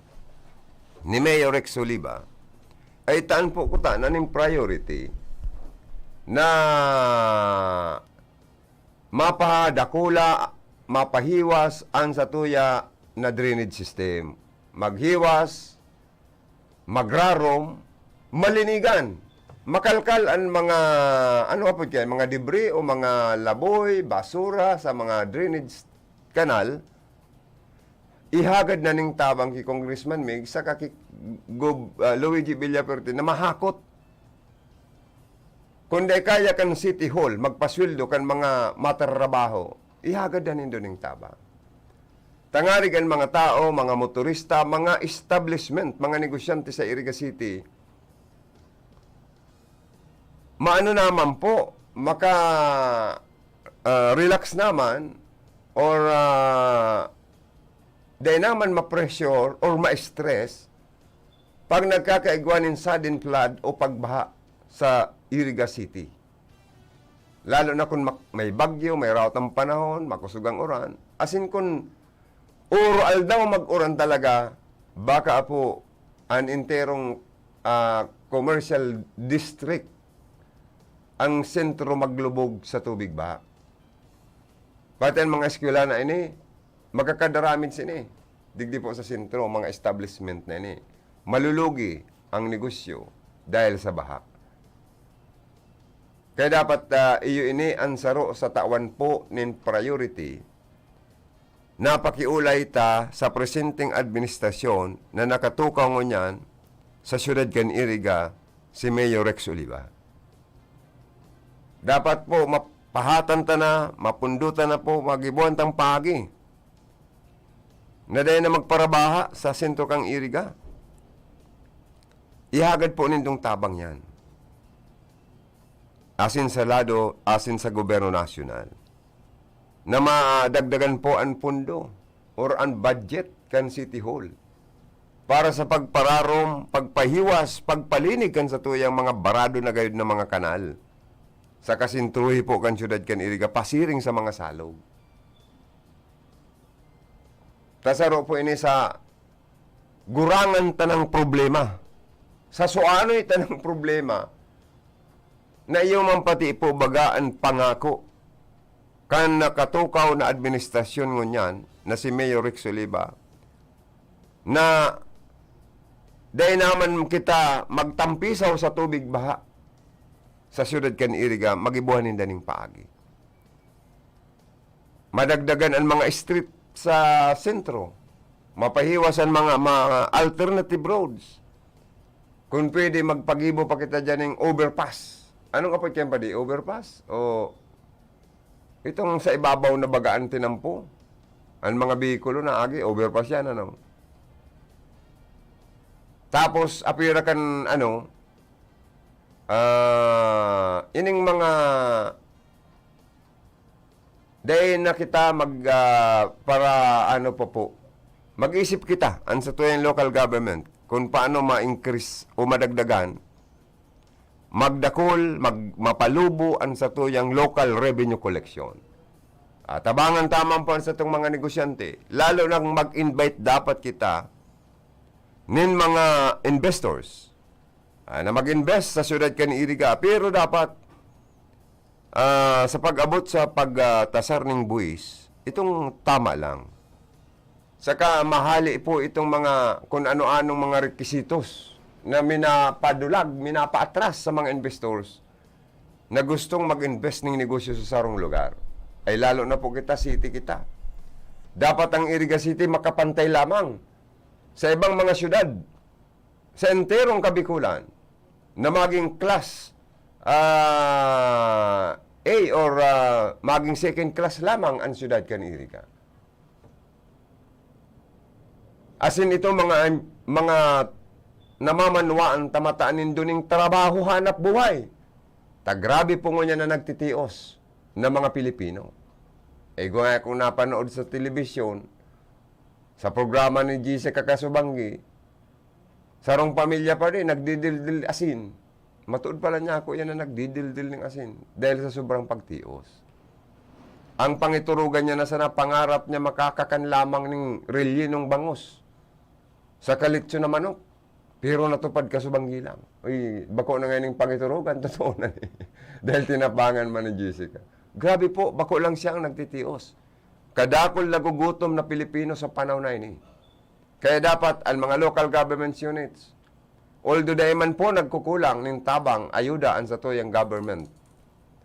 ni Mayor Rex Oliva, ay taan po kuta na ning priority na mapadakula, mapahiwas an satuya na drainage system. Maghiwas, magrarom, malinigan. Makalkal an mga, ano apod kaya, mga debris o mga laboy, basura sa mga drainage canal, ihagad na ning tabang ki Congressman Mig saka ki Gob, ah, Luigi Villafuerte na mahakot. Kung dai kaya kan City Hall magpasweldo kan mga matarrabaho, ihagad na nindo ning tabang. Tangarig an mga tao, mga motorista, mga establishment, mga negosyante sa Iriga City, maano naman po, maka, ah, relax naman, or, ah, dai naman ma-pressure or ma-stress pag nagkakaigwa nin sudden flood o pagbaha sa Iriga City. Lalo na kung mak-, may bagyo, may raot ang panahon, makusog ang uran. Asin kun oro aldaw mag-uran talaga, baka po an enterong, ah, commercial district ang sentro maglubog sa tubig baha. Pati ang mga eskwela na ini, magkakadaramid sini. Digdi po sa sentro, mga establishment na ini. Malulugi ang negosyo dahil sa baha. Kaya dapat, ah, iyo ini ang saro sa tawan po nin priority na pakiulay ta sa presenteng administrasyon na nakatukaw ngunyan sa siyudad kan Iriga, si Mayor Rex Oliva. Dapat po mapahatan ta na, mapundutan na po, magibuan tang pagi na dai na magparabaha sa sentro kan Iriga. Ihagad po nindong tabang yan. Asin sa lado, asin sa gobyerno nasyonal, na madagdagan po an pondo or an budget kan City Hall para sa pagpararom, pagpahiwas, pagpalinig kan satuyang mga barado na gayod na mga kanal sa kasentruhi po kan siyudad kan Iriga, pasiring sa mga salog. Ta saro po ini sa gurangan tanang problema. Sa suanoy tanang problema, na iyo man pati po baga an pangako kan nakatukaw na administrasyon ngunyan na si Mayor Rex Oliva, na dai naman kita magtampisaw sa tubig baha sa siyudad kan Iriga, magibuhan ninda ning paagi. Madagdagan an mga street sa sentro. Mapahiwas an mga, mga alternative roads. Kung pwede, magpagibo pa kita dyan ng overpass. Anong apod kayan pa di? Overpass? O itong sa ibabaw na bagaan tinampo? Ang mga bihikulo na agi, overpass yan, ano? Tapos, apira kan, ano, ah, ining mga, dai na kita mag, ah, para ano pa po, mag-isip kita, ang sa tuyang local government, kung paano ma-increase o madagdagan, magdakol, mag-, mapalubo ang sa tuyang local revenue collection. At tabangan taman po ang sa itong mga negosyante, lalo nang mag-invite dapat kita nin mga investors, ah, na mag-invest sa siyudad kan Iriga. Pero dapat, ah, sa pag-abot sa pag, ah, tasar ning buwis, itong tama lang. Saka mahali po itong mga kung ano-anong mga requisitos na minapadulag, minapaatras sa mga investors na gustong mag-invest ning negosyo sa sarong lugar. Ay lalo na po kita, city kita. Dapat ang Iriga City makapantay lamang sa ibang mga syudad sa enterong Kabikulan na maging class, ah, A or, ah, maging second class lamang ang siyudad kan Iriga. Asin ito mga, mga namamanwaan ta mataan nindo ning trabaho hanap buhay. Ta grabe po ngunyan na nagtitios na mga Pilipino. Igwa nga akong napanood sa telebisyon, sa programa ni Jessica Kasubanggi, sarong pamilya pa rin, nagdidildil asin. Matuod pala niya ako yan na nagdidildil ng asin dahil sa sobrang pagtios. Ang pangiturugan niya na sana, pangarap niya makakakan lamang ng relyenong bangus sa kalitsyo na manok. Pero natupad Kasubanggi lang. Uy, bako na ngayon yung pangiturugan, totoo na ni. Dahil tinapangan man ni Jessica. Grabe po, bako lang siya ang nagtitios. Kadakol nagugutom na Pilipino sa panahon na ini. Kaya dapat ang mga local government units, although dai man po nagkukulang nin tabang, ayuda an satuyang government,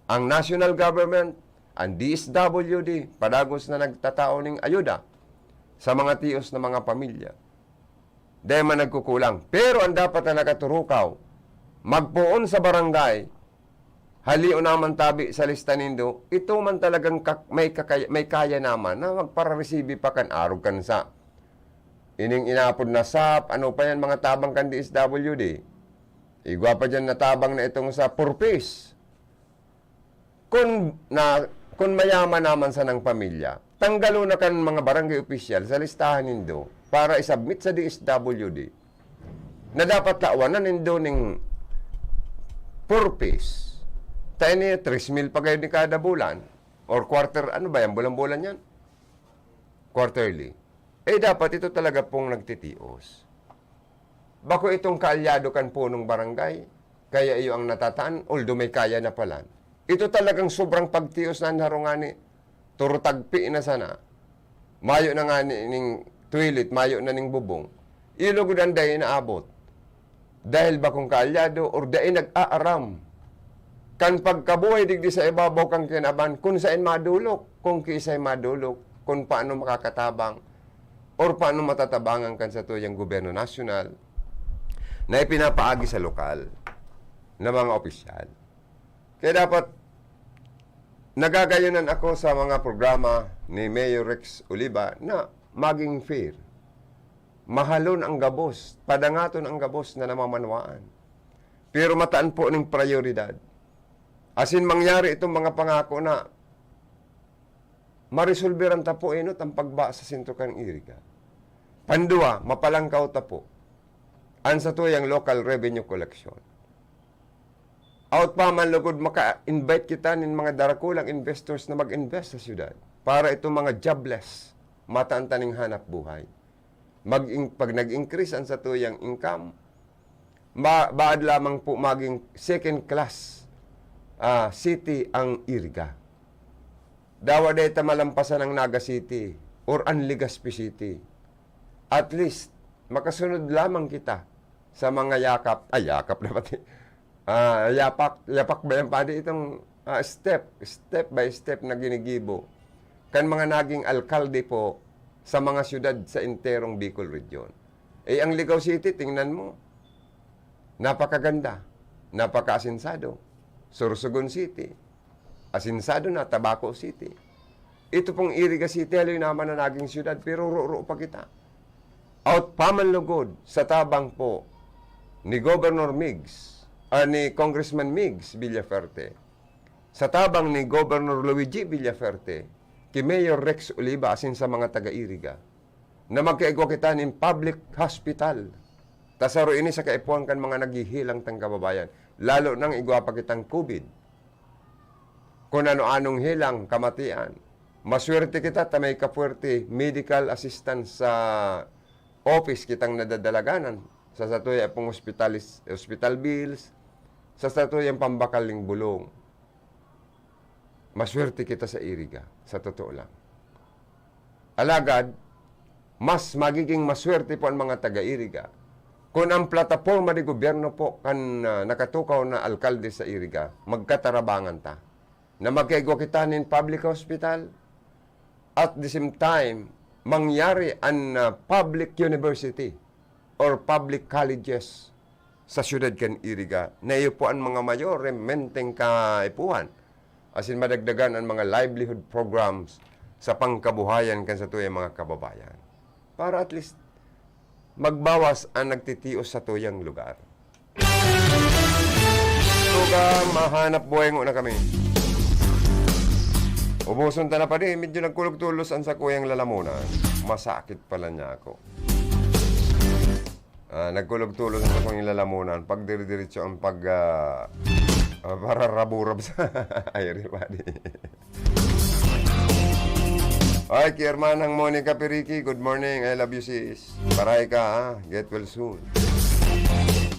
ang national government, ang D S W D, padagos na nagtatao ning ayuda sa mga tios na mga pamilya. Dai man nagkukulang. Pero ang dapat na nakaturukaw, magpoon sa barangay, halion naman tabi sa lista nindo, ito man talagang kak-, may kakaya, may kaya naman na magpararesibi pa kan arog kan sa ining inapod na sap, ano pa yan, mga tabang kan D S W D. Igwa pa dyan na tabang na itong sa purpose. Kun na, kun mayaman naman sanang pamilya, tanggalo na kan mga barangay opisyal sa listahan nindo para isubmit sa D S W D na dapat tawanan nindo ning purpose. Tayo niya, tres mil pa kayo ni kada bulan or quarter, ano ba yan? Bulan-bulan yan? Quarterly. Eh, dapat ito talaga pong nagtitios. Bako itong kaalyado kan punong barangay, kaya iyo ang natataan, although may kaya na pala. Ito talagang sobrang pagtios na harong ngani. Turo tagpi na sana. Mayo na ngani ning toilet, mayo na ning bubong. Ilugod ang dai naabot. Dahil bakong kaalyado or dai nag-aaram kan pagkabuhay digdi sa ibabaw kan kinaban, kun saen madolok, kun kiisay madolok, kun paano makakatabang, or paano matatabangan kan satuyang gobyerno nasyonal na ipinapaagi sa lokal na mga opisyal. Kaya dapat nagagayunan ako sa mga programa ni Mayor Rex Oliva na maging fair. Mahalon ang gabos, padangaton ang gabos na namamanwaan. Pero mataan po ning prayoridad. Asin mangyari itong mga pangako na maresolberan ta po enot ang pagba sa sentro kan Iriga. Pandua, mapalangkaw ta po an satuyang local revenue collection. Out pa man lugod, maka-invite kita nin mga darakulang investors na mag-invest sa syudad para itong mga jobless, mataan ta ning hanap buhay. Mag-in-, pag nag-increase ang satuyang income, ma-, baad lamang po maging second class, ah, city ang Iriga. Dawa dai ta malampasan ang Naga City or ang Legazpi City. At least, makasunod lamang kita sa mga yakap, ay, yakap na pati, ah, yapak, yapak ba yan, padi? Itong, ah, step, step by step na ginigibo kan mga naging alkalde po sa mga syudad sa enterong Bicol Region. Eh, ang Ligao City, tingnan mo, napakaganda, napakaasinsado. Sorsogon City, asinsado na, Tabaco City. Ito pong Iriga City, haloy naman na naging syudad, pero roro pa kita. Out pa man lugod sa tabang po ni Governor Migs, ah, ni Congressman Migs Villaferte, sa tabang ni Governor Luigi Villaferte, ki Mayor Rex Oliva asin sa mga taga-Iriga, na magkaigwa kita nin public hospital. Ta saro ini sa kaipuhan kan mga naghihilang tang kababayan, lalo nang igwa pa kitang COVID. Kun ano-anong hilang, kamatian. Maswerte kita ta may kapuwerte medical assistance sa office kitang nadadalaganan, sa satuya pong hospitalis-, hospital bills, sa satuyang pambakal ning bulong. Maswerte kita sa Iriga, sa totoo lang. Alagad, mas magiging maswerte po an mga taga-Iriga kun ang plataporma de gobyerno po kan, ah, nakatukaw na alkalde sa Iriga, magkatarabangan ta na magkaigwa kita nin public hospital, at the same time, mangyari an, ah, public university or public colleges sa siyudad kan Iriga, na iyo po an mga mayor, rementeng kaipuhan, asin madagdagan an mga livelihood programs sa pangkabuhayan kan satuyang mga kababayan. Para at least, magbawas an nagtitios sa tuyang lugar. Tugang mahanap buhay ngona kami. Ubuson ta na pa di, medyo nagkulog-tulos an sakuyang lalamunan. Masakit pala niya ako. Ah, nagkulog-tulos ang sakuyang lalamunan. Pag dire-diretso ang pag, ah, ah, pararaburab sa air, padi. Ay, ki Hermanang Monica Piriki, good morning. I love you, sis. Paray ka, ha? Get well soon.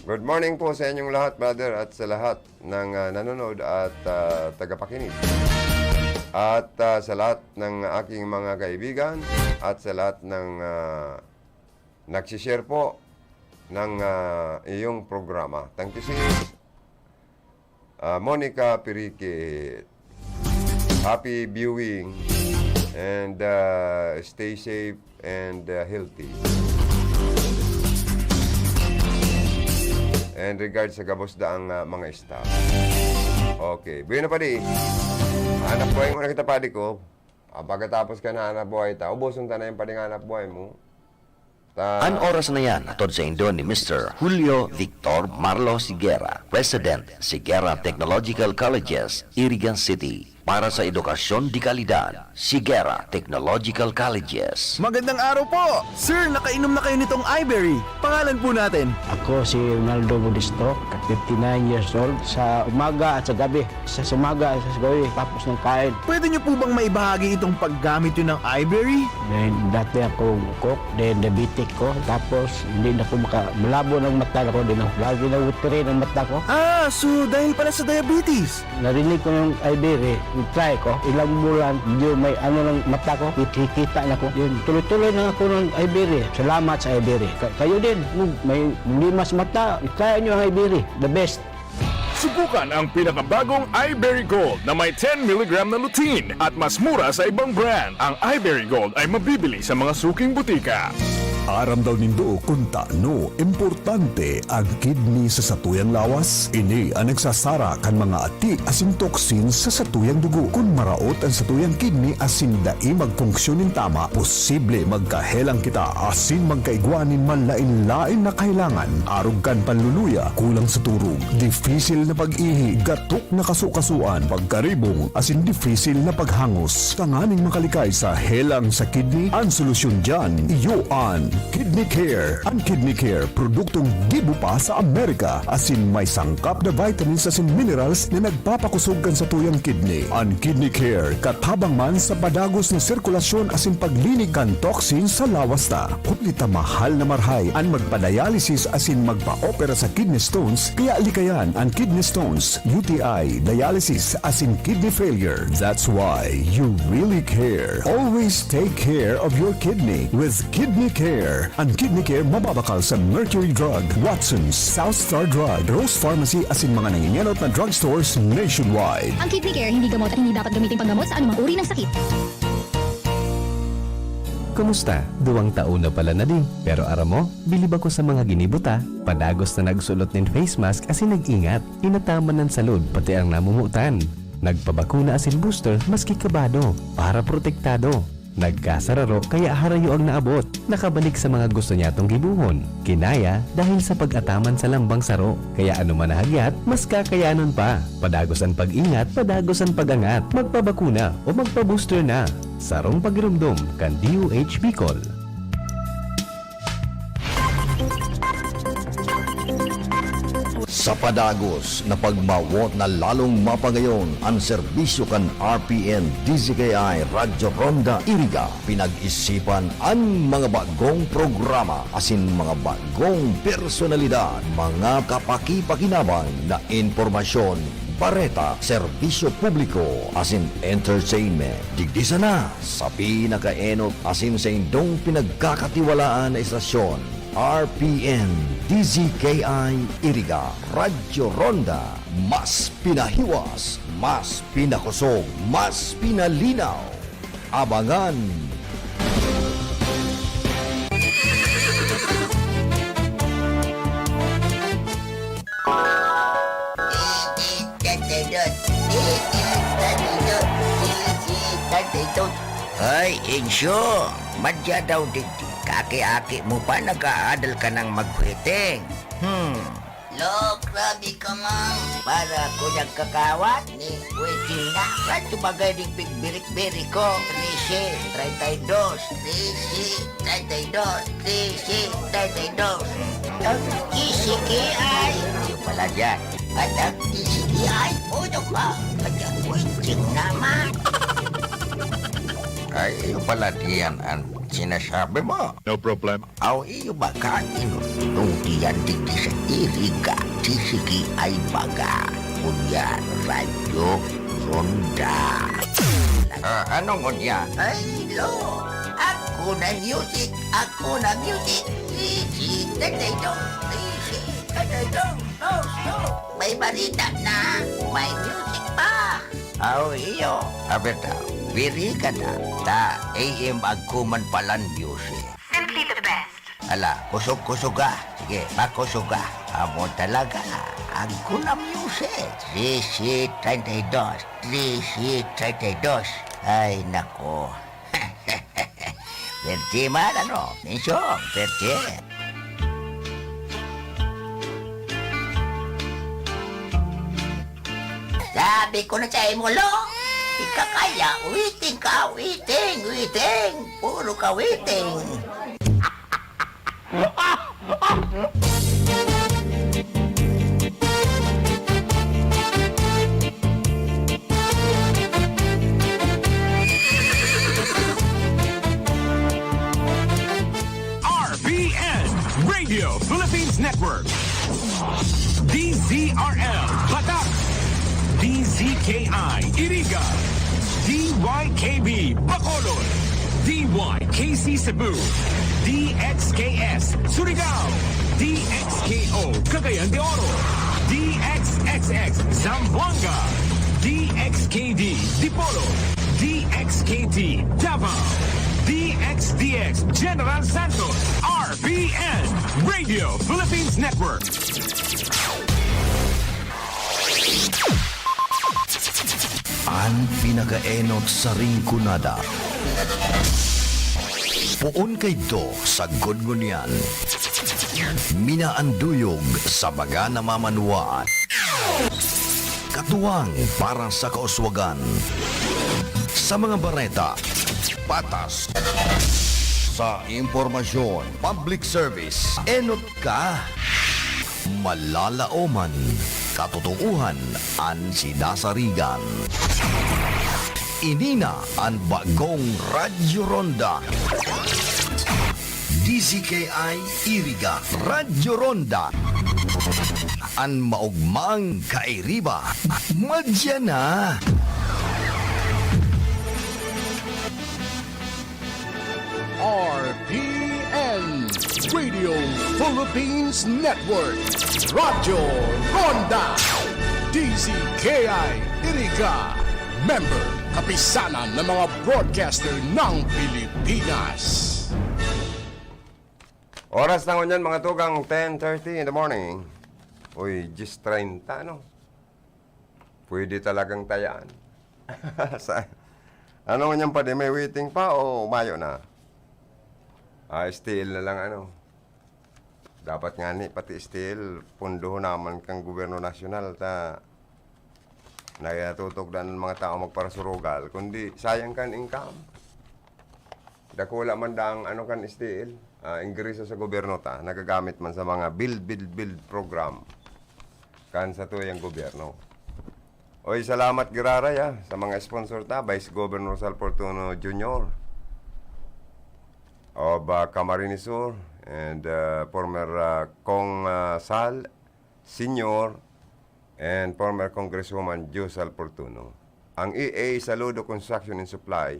Good morning po sa inyong lahat, brother, at sa lahat ng, ah, nanonood at, ah, tagapakinig. At, ah, sa lahat ng aking mga kaibigan at sa lahat ng, ah, nagsishare po ng, ah, iyong programa. Thank you, sis. Ah, Monica Pirikit. Happy viewing and, ah, stay safe and, ah, healthy. And regards sa gabos daang, ah, mga staff. Okay. Bueno, padi. Hanap buhay muna kita, padi ko. Ah, pagkatapos ka na hanap buhay ta, ubuson ta na yung padi nga hanap buhay mo. Ta- An oras na yan, hatod saindo ni Mister Julio Victor Marlo Sigera, President, Sigera Technological Colleges, Irigan City. Para sa edukasyon de kalidad, Sigera Technological Colleges. Magandang araw po! Sir, nakainom na kayo nitong Iberry? Pangalan po natin. Ako si Ronaldo Modesto, fifty-nine years old. Sa umaga at sa gabi, sa, sa umaga at sa gabi, tapos ng kain. Pwede niyo po bang maibahagi itong paggamit niyo ng Iberry? Then, dati akong coke, then diabetic ko, tapos hindi na ko maka-, malabo ng mata ko, din ako, lagi na watery ng mata ko. Ah, so dahil pala sa diabetes? Narinig ko yung Iberry, try ko, ilang bulan, medyo may ano ng mata ko, kikita na ko. Yun, tuloy-tuloy na ako ng Iberry. Salamat sa Iberry. Ka-, kayo din, kung may problema sa mata, try nyo ang Iberry. The best. Subukan ang pinakabagong Iberry Gold na may ten milligram na lutein at mas mura sa ibang brand. Ang Iberry Gold ay mabibili sa mga suking butika. Aram daw nindo kun tano importante ang kidney sa satuyang lawas? Ini ang nagsasara kan mga ati asin toxins sa satuyang dugo. Kun maraot ang satuyang kidney asin dai magfunksyon nin tama, posible magkahelang kita asin magkaigwa nin manlaen-laen na kahelangan, arog kan panluluya, kulang sa turog, difisil na pag-ihi, gatok na kasukasuan, pagkaribong, asin difisil na paghangos. Tanganing makalikay sa helang sa kidney, ang solusyon diyan, iyo an Kidney Care. An Kidney Care, produktong gibo pa sa Amerika, asin may sangkap na vitamins asin minerals na nagpapakosog kan satuyang kidney. An Kidney Care, katabang man sa padagos na sirkulasyon asin paglinig kan toxin sa lawas ta. Huli ta mahal na marahay an magpa-dialysis asin magpa-opera sa kidney stones, kaya likayan an kidney stones, U T I, dialysis, asin kidney failure. That's why you really care. Always take care of your kidney with Kidney Care. An Kidney Care mababakal sa Mercury Drug, Watson's, South Star Drug, Rose Pharmacy asin mga nangingenot na drugstores nationwide. Ang Kidney Care hindi gamot at hindi dapat gamitin panggamot sa anumang uri ng sakit. Kumusta? Duwang taon na pala na di. Pero aram mo, bilib ako sa mga ginibo ta. Padagos na nagsulot nin face mask asin nag-ingat. Inataman an salud, pati ang namumutan. Nagpabakuna asin booster, maski kabado, para protektado. Nagkasararo, kaya harayo ang naabot. Nakabalik sa mga gusto niyatong gibohon. Kinaya dahil sa pag-ataman sa lambang saro. Kaya ano man na hagyat, mas kakayanon pa. Padagos an pag-ingat, padagos an pag-angat. Magpabakuna o magpa-booster na. Sarong pagiromdom kan D O H Bicol. Sa padagos na pagmawot na lalong mapangayon an serbisyo kan R P N D Z K I Radyo Ronda Iriga, pinag-isipan an mga bagong programa asin mga bagong personalidad, mga kapakipakinabang na impormasyon, bareta, serbisyo publiko, asin entertainment. Digdi sana sa pinakaenot asin saindong pinagkakatiwalaan na estasyon, R P N D Z K I Iriga, Radyo Ronda, mas pinahiwas, mas pinakosog, mas pinalinaw. Abangan! Ay, Insyo, madya daw digdi. Kaaki-aki mo pa, nag-aadal ka nang magwedding. Hmm. Lo, grabe ka, man. Para ako nagkakawat ni wedding na. Radyo bagay ding pigbirik-birik ko. Trese, treinta y dos, trese, treinta y dos, trese, treinta y dos. Ang T C K I. Yung pala dyan. At ang T C K I, puno ka. At ang wedding naman. Ay, yung pala diyan ang sinasabi mo. No problem. Aw, iyo ba ka inutong diyan digdi sa Iriga, T C K I baga? Ngunyan, Radyo Ronda. Ah, anong ngunyan? Ay, lo! Ako na music! Ako na music! Easy, tatay dong! Easy, tatay dong! No, no! May barita na! May music pa! Aw, iyo. Abi ta, wiri ka na. Ta, A M agko man palan music. Simply the best. Ala, kusog-kusog ka. Sige, makusog ka. Amo talaga. Agko na music. Trese treinta y dos. Trese treinta y dos. Ay, nako. Pwerte man, ano? Mensyon, pwerte. Sabi ko na sa imo, lo, di ka kaya, waiting ka, waiting, waiting. Puro ka waiting. R P N, Radio Philippines Network. D Z R L, Batak. D Z K I, Iriga. D Y K B, Bacolod. D Y K C Cebu. D X K S, Surigao. D X K O, Cagayan de Oro. D X X X, Zamboanga. D X K D, Dipolog. D X K T, Davao. D X D X, General Santos. R P N, Radio Philippines Network. An pinakaenot sa Rinconada. Poon kaidto sagkod ngunyan. Minaanduyog sa baga na mamanwaan. Katuwang para sa kauswagan. Sa mga bareta, patas. Sa impormasyon, public service, enot ka. Malalaoman, katotoohan an sinasarigan. Ini na an bagong Radyo Ronda. D Z K I Iriga, Radyo Ronda. An maugmang kairiba, madya na. R P N, Radio Philippines Network, Radyo Ronda, D Z K I Iriga, member, kapisanan ng mga broadcaster ng Pilipinas. Oras na ngunyan, mga tugang, ten thirty in the morning. Uy, diyes treinta, no? Pwede talagang tayaan. Sa, ano ngunyan pa, di may waiting pa o mayo na? Ah, S T L na lang, ano? Dapat nga ni, pati S T L, pundohon naman kang gobyerno nasyonal, ta natutugdan ng mga tao magparasurugal, kundi sayang kan income. Dakula man daang ano kan S T L, ah, ingreso sa gobyerno ta, nagagamit man sa mga build, build, build program kan satuyang gobyerno. Oy, salamat giraray, ah, sa mga sponsor ta, Vice Governor Sal Fortuno Junior of, ah, Camarines Sur, and, ah, former, ah, Cong, ah, Sal Senior, and former Congresswoman Jo Sal Fortuno. Ang E A Saludo Construction and Supply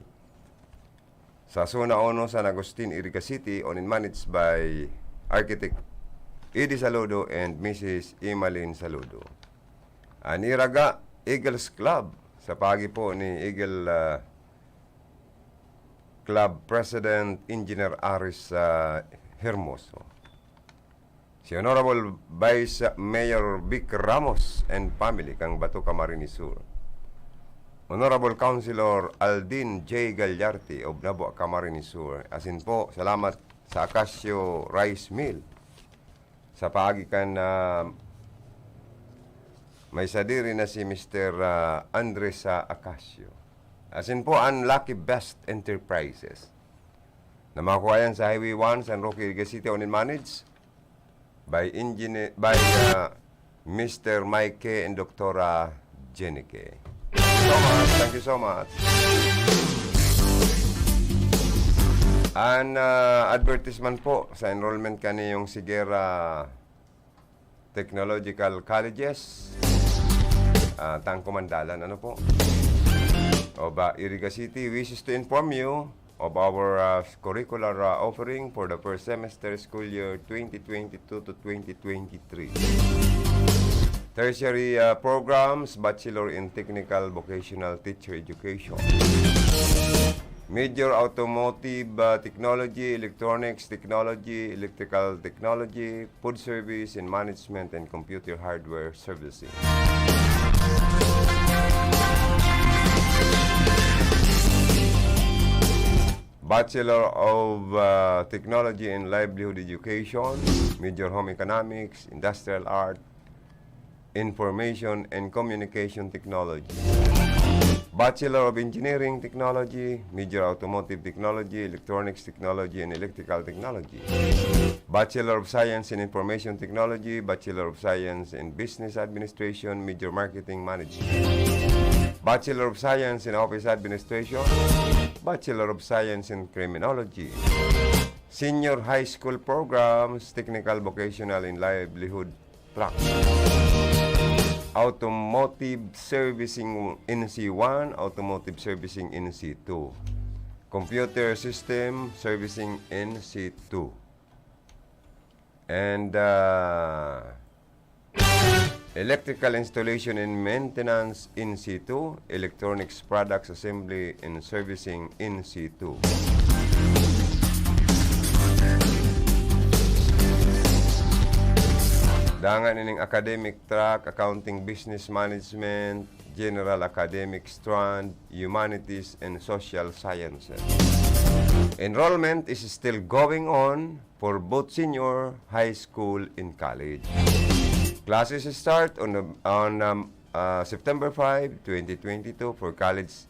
sa Zona Uno, San Agustin, Iriga City, owned and managed by Architect Eddie Saludo and Missus Emalyn Saludo. An Iraga Eagles Club, sa paagi po ni Eagle, ah, Club President Engineer Aris, ah, Hermoso. Si Honorable Vice Mayor Vic Ramos and family, kan Bato, Camarines Sur. Honorable Councilor Aldin J Galyarte of Nabua, Camarines Sur. Asin po, salamat sa Acacio Rice Mill. Sa paagi kan, ah, may sadiri na si Mister, ah, Andres, ah, Acacio. Asin po an Lucky Best Enterprises, na makuha yan sa Highway one, San Roque, Iriga City, owned and managed by engineer, by, ah, Mister Mike K and Doktora Jenny K. So much. Thank you so much. An, ah, advertisement po sa enrollment kaniyong Sigera Technological Colleges, ah, Tangko Mandalan, ano po? O ba, Iriga City wishes to inform you of our, ah, curricular, ah, offering for the first semester school year twenty twenty-two to twenty twenty-three. Tertiary, ah, programs, Bachelor in Technical Vocational Teacher Education. Major Automotive, ah, Technology, Electronics Technology, Electrical Technology, Food Service and Management, and Computer Hardware Servicing. Bachelor of, ah, Technology and Livelihood Education, Major Home Economics, Industrial Art, Information and Communication Technology. Bachelor of Engineering Technology, Major Automotive Technology, Electronics Technology, and Electrical Technology. Bachelor of Science in Information Technology, Bachelor of Science in Business Administration, Major Marketing Management. Bachelor of Science in Office Administration, Bachelor of Science in Criminology. Senior High School Programs, Technical, Vocational, and Livelihood Truck. Automotive Servicing N C one, Automotive Servicing N C two. Computer System Servicing N C two. And, uh, Electrical Installation and Maintenance N C two, Electronics Products Assembly and Servicing N C two. Dangan ining academic track, Accounting, Business Management, General Academic Strand, Humanities, and Social Sciences. Enrollment is still going on for both senior, high school, and college. Classes start on, on, um, uh, September five, twenty twenty-two for college,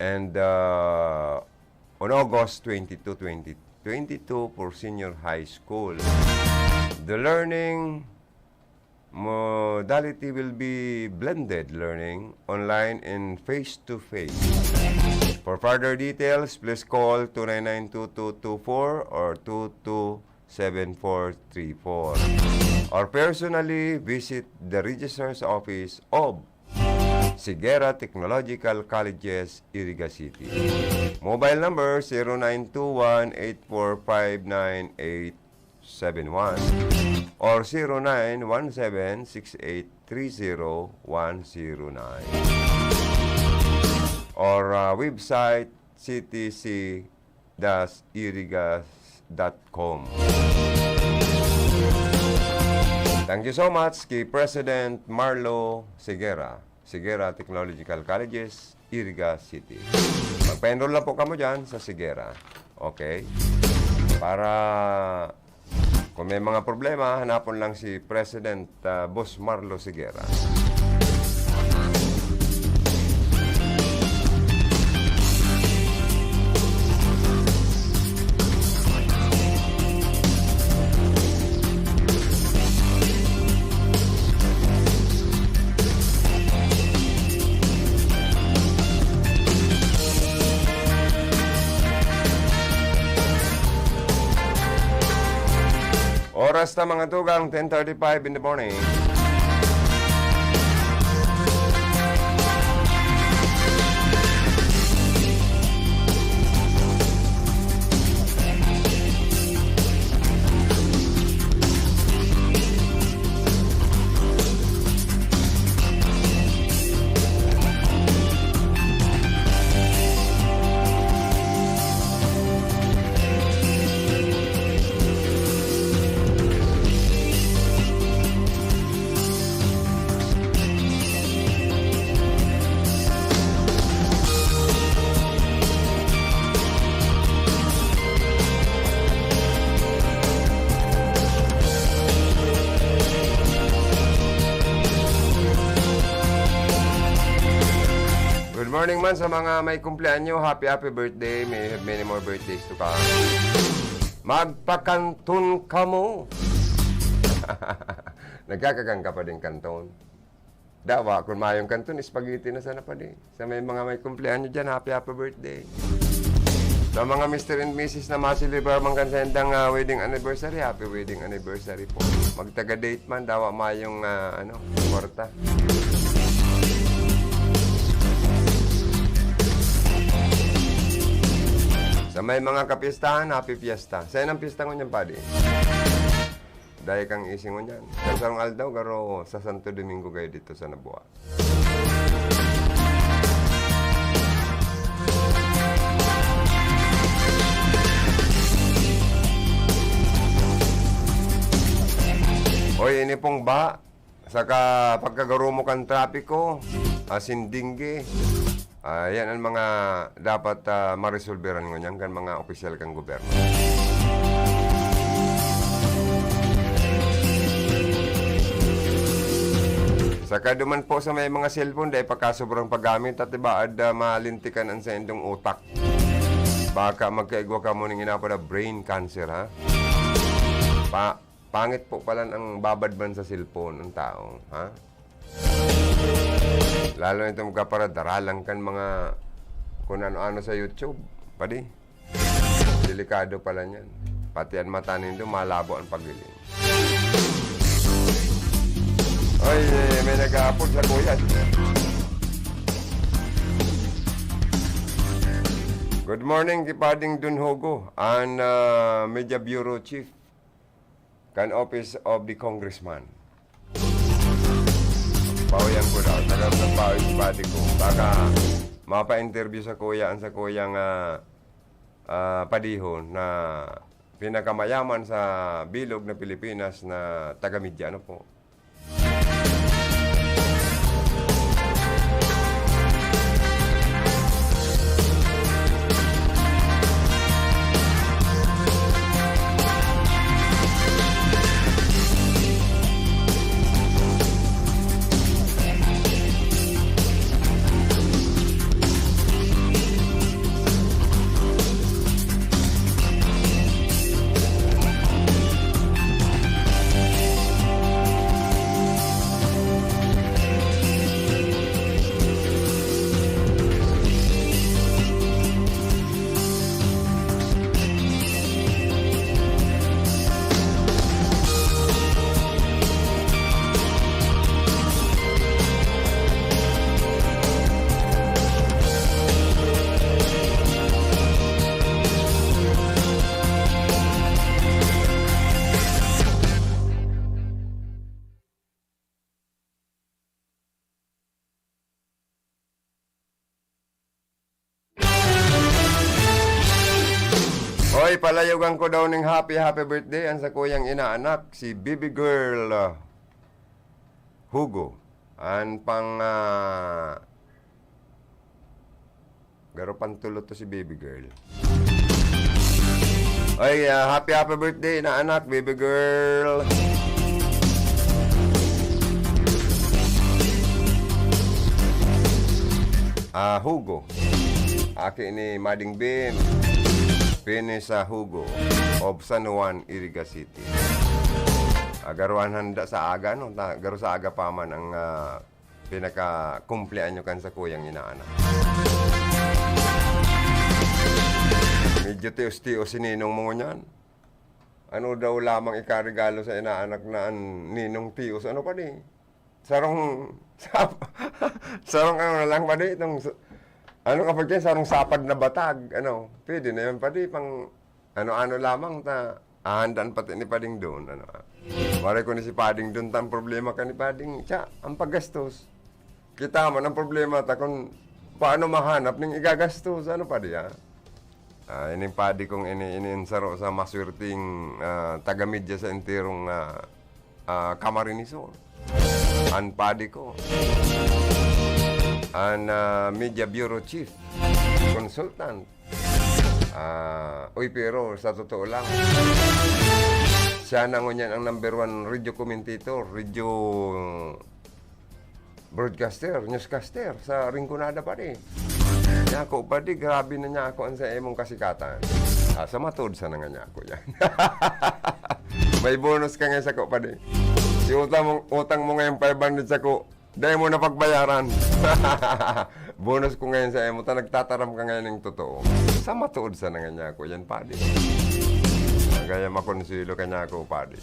and, uh, on August twenty-two, twenty, twenty-two for senior high school. The learning modality will be blended learning, online and face-to-face. For further details, please call two nine nine two two two four or two two seven four three four, or personally visit the Registrar's Office of Siguera Technological Colleges, Iriga City. Mobile number, zero nine two one eight four five nine eight seven one or zero nine one seven six eight three zero one zero nine, or, ah, website, C T C dash irigas dot com. Thank you so much kay President Marlo Siguera, Siguera Technological Colleges, Iriga City. Magpa-enroll lang po kamo dyan sa Siguera. Okay? Para kung may mga problema, hanapon lang si President, ah, Boss Marlo Siguera. Oras na, mga tugang, ten thirty-five in the morning. Good morning man sa mga may kumpleanyo. Happy, happy birthday. May you have many more birthdays to come. Magpakanton kamo. Nagkakakan ka pa din kanton. Dawa, kung mayong kanton, spaghetti na sana pa din. Sa may mga may kumpleanyo dyan, happy, happy birthday. Sa mga Mister and Missus na maselebrar man kan sa indang, ah, wedding anniversary, happy wedding anniversary po. Magtaga-date man, dawa mayong, ah, ano, kwarta. Sa may mga kapistahan, happy fiesta. Sa inang pista ngunyan, padi? Dai kang isingon yan. Sa sarong aldaw, garo sa Santo Domingo kayo dito sa Nabua. Oy, ini pong ba, saka pagkagarumo kan trapiko, asin dingge, ah, yan ang mga dapat, ah, maresolberan ngunyan kan mga opisyal kan gobyerno. Saka duman po sa may mga cellphone, dai pakasobrang paggamit, at ibaad, ah, malintikan an saindong utak. Baka magkaigwa kamo ning inapod na brain cancer, ha? Pa-, pangit po pala ang babad man sa cellphone ng tao, ha? Lalo na itong kaparadaralan kan mga kung ano-ano sa YouTube, padi. Delikado pala niyan. Pati ang mata nindo, malabo ang paghiling. Oy, eh, may nag-aapod sa kuya. Good morning, ki Pading Don Hugo, an, ah, Media Bureau Chief kan Office of the Congressman. Pahuyan ko daw, taga sa pahuyan si padi ko. Baka mapa-interview sa kuya, ang sa kuyang, ah, ah, padihon na pinakamayaman sa bilog na Pilipinas na taga-media, ano po? Palayogan ko daw ning happy, happy birthday an sakuyang inaanak, si Baby Girl, ah, Hugo. An pang, ah, garo pang tulo to si Baby Girl. Ay, ah, happy, happy birthday, inaanak, Baby Girl. Ah, Hugo. Aki ni Mading Bim, Pinesa Hugo of San Juan, Iriga City. Ah, garo an handa sa aga, no? Ta-, garo sa aga pa man ang, ah, pinakakumpleanyo kan sakuyang inaanak. Medyo tios-tios si ninong mo ngunyan. Ano daw lamang ikaregalo sa inaanak na an ninong tios? Ano pa di? Sarong, sap-, sarong ano na lang pa di? Itong s-, ano ka pa dyan? Sarong sapad na batag. Ano? Pwede na yun pa di? Pang ano-ano lamang ta. Ahandaan pati ni Pading doon. Ano, ah. Waray ko ni si Pading doon, ta ang problema ka ni Pading, siya, ang paggastos. Kita mo, ang problema ta kung paano mahanap ning igagastos. Ano pa di, ah? Ah, ining padi kong ini, ini ang saro sa maswerteng, ah, taga-media sa enterong, ah, ah, Camarines Sur. An padi ko. An, ah, Media Bureau Chief. Consultant. Ah, uy, pero sa totoo lang, siya na ngunyan ang number one radio commentator, radio broadcaster, newscaster sa Rinconada, padi. Nyako, padi, grabe na nyako an sa imong kasikatan. Ah, sa matuod sana nga nyako yan. May bonus ka nga sako, padi. Si utang mo, utang mo ngayon five hundred sako, dai mo na pagbayaran. Bonus ko ngayon sa imo, ta nagtataram ka ngayon ng totoo. Sa matuod sana nga nyako yan, padi. Kaya makonsilo ka nyako, padi.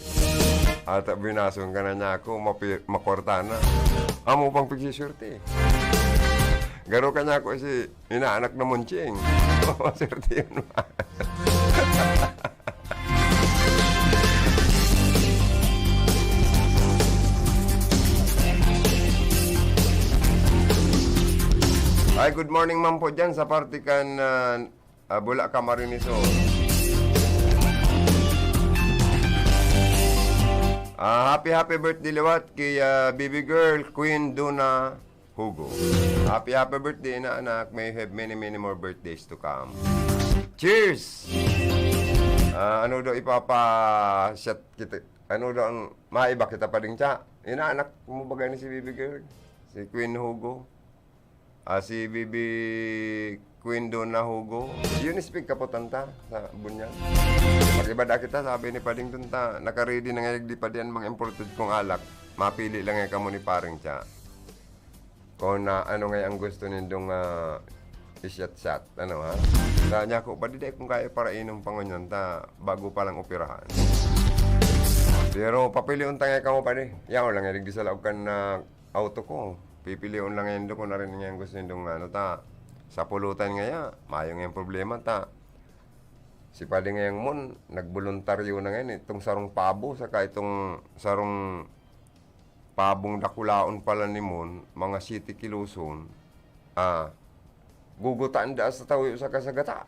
At binason ka na nyako, mapi-, makwarta na. Amo pang pagsisurti. Garo ka nyako si inaanak na Munching. Swerte yun, ma. Ay, good morning man po dyan sa parte kan, ah, ah, Bula, Camarines Sur. Ah, happy, happy birthday liwat kay, ah, baby girl, Queen Duna Hugo. Happy, happy birthday na, anak. May you have many, many more birthdays to come. Cheers! Ah, ano daw ipapa-shot kita? Ano daw ang maiba kita pa ding tsa? Inaanak mo ba gani si baby girl? Si Queen Hugo? Ah, si baby Queen Donna Hugo? Yun, speak kaputan ta sa bunyag. Pag-iba da kita, sabi ni Pading Dun ta, naka-ready na nga di pa di an mga imported kong alak. Mapili lang nga kamo ni Paring Cha. Kung na, ano nga ang gusto nindong, ah, i-shot-shot, ano, ha? Sa niya ko, pwede dai kung kaya para inom pa ngunyan ta, bago pa lang operahan. Pero papilion ta nga kamo, pwede. Yaon lang, eh, digdi sa laog kan, ah, auto ko. Pipilion lang nindo kung narin niya ang gusto nindong, ano, ta. Sa pulutan nga ya, mayo nga yung problema, ta. Si Padi ngayang Mon, nagboluntaryo na ngayon, eh. Itong sarong pabo, saka itong sarong pabong dakulaon pala ni Mon, mga siyete kiloson. Ah, gugutaan da sa tawo sa kasagata.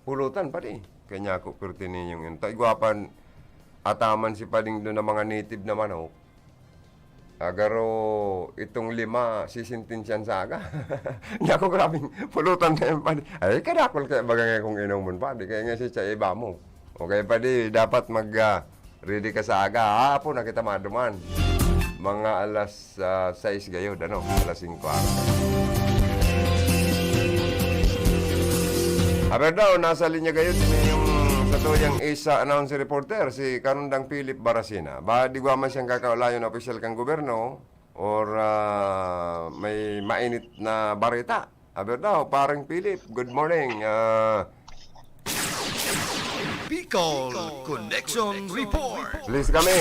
Pulutan, padi. Kanya ako, pertiniyong yun. Ta, igwapan, ataman si Pading doon na mga native na manok. Agaro, itong lima, sisintensyan sa aga. Hindi ako grabing pulutan na yun, padi. Ay, kadakol kaya baga nga kung inomon, padi. Kaya nga si Cha iba mo. Okay, padi, dapat mag, ah, ready ka sa aga. Hapon na kita maduman. Mga alas, ah, sais gayod, ano? Alas singko. Aber daw, nasa linya gayod ini yung sa tuyang isa announcer reporter, si Karundang Philip Barasina. Ba, di gwa man siyang kakaulayon na opisyal kang gobyerno or, ah, may mainit na bareta? Aber daw, Parang Philip, good morning. Ah, Bicol Connection Report. Please kami.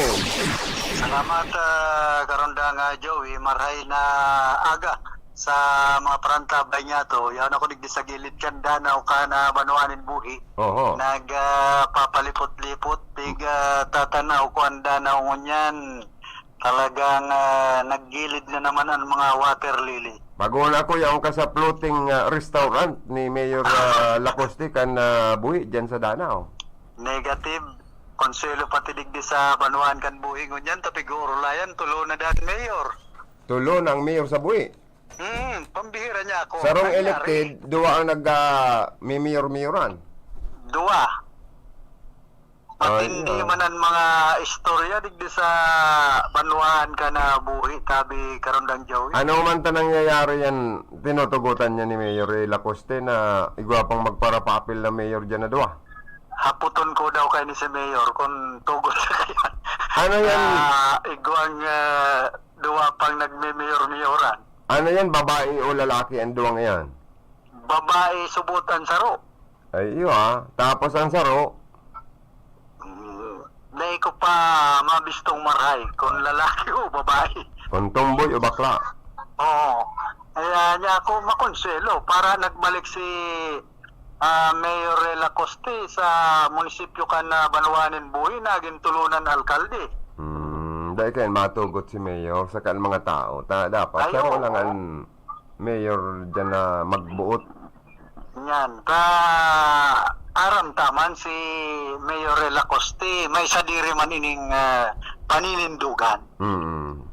Salamat, ah, Karundang, ah, Joey. Marhay na aga sa mga parantabay niya to. Yaon ako digdi sa gilid kan danaw kan, ah, Banwa nin Buhi. Oho. Nag, ah, papalipot-lipot, tig, ah, tatanaw ko ang danaw ngunyan. Talagang, ah, naggilid na naman ang mga water lily. Bago na ako, yaon ka sa floating, ah, restaurant ni Mayor, ah, Lacoste kan, ah, Buhi, dyan sa Danao. Negative. Konsuelo pati digdi sa banwaan kan buhi ngunyan, tapi guro layan, tulo na dan mayor. Tulo na ang mayor sa buhi. Hmm, pambihira niya ako. Sarong Nangyari. Elected, duwa ang nag, ah, may mayor-mayoran. Duwa. Ay, Matindi ah. man ang mga istorya digdi sa banwaan ka na buhi, tabi karundang Joey. Ano man ta nangyayari yan, tinutugutan niya ni Mayor Ray Lacoste na igwa pang magparapapil na mayor dyan na duwa. Haputon ko daw kay ni si Mayor kung tugon siya kaya. Ano yan? Na igwang, ah, duwa pang nagme-mayor-mayoran. Ano yan, babae o lalaki ang duwang yan? Babae subot ang saro. Ay, iyo ah. Tapos ang saro? Mm, dai ko pa mabistong maray kung lalaki o babae. Kung tomboy o bakla. Oo. Kaya niya ako makonsuelo para nagbalik si, ah, Mayor Rela Coste sa munisipyo kan, ah, Banwaan nin Buhi, nagin tulunan alkalde. Hmm, dai kayan matugot si Mayor, saka ang mga tao. Ta-, dapat Ay, saro oo. lang ang mayor dyan na magbuot. Yan. Ka, aram ta man si Mayor Rela Coste, may sadiri man ining, ah, paninindugan. Mm.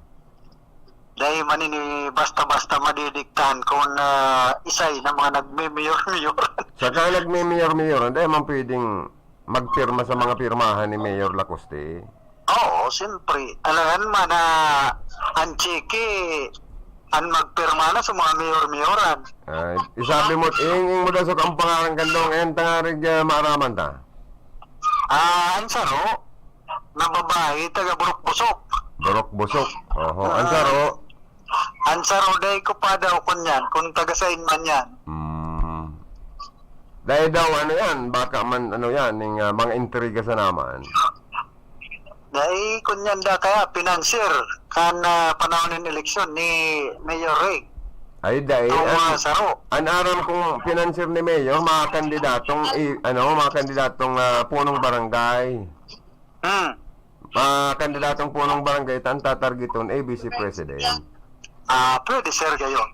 Dai man ini basta-basta madidiktahan kung, ah, isay na mga nagme-mayor-mayor. Saka nagme-mayor-mayor, dai man pwedeng magpirma sa mga pirmahan ni Mayor Lacoste. Oo, siyempre. Alangan man na ang tseke, ang magpirma na sa mga mayor-mayoran. Ay, isabi mo, iing mo daw sa ang pangaran kan dong, ayan tangarig, ah, maaraman ta. Ah, ang saro, na babae, taga Burok Busok. Burok Busok. Oho. Ang Ah. saro, Ang saro, dai ko pa daw kun yan, kung taga sain man yan. Hmm. Dai daw, ano yan, baka man, ano yan, ning, ah, mga intriga sa naman. Dai kun yan da kaya, financier, kan, ah, panahon nin eleksyon ni Mayor Ray. Ay, dai. Itong An-, mga saro. An aram kong financier ni Mayor, mga kandidatong, i-, ano, mga kandidatong, ah, punong barangay. Hmm. Ah, kandidatong punong barangay, tan tatargeton, A B C president. Ah, pwede, sir, gayon.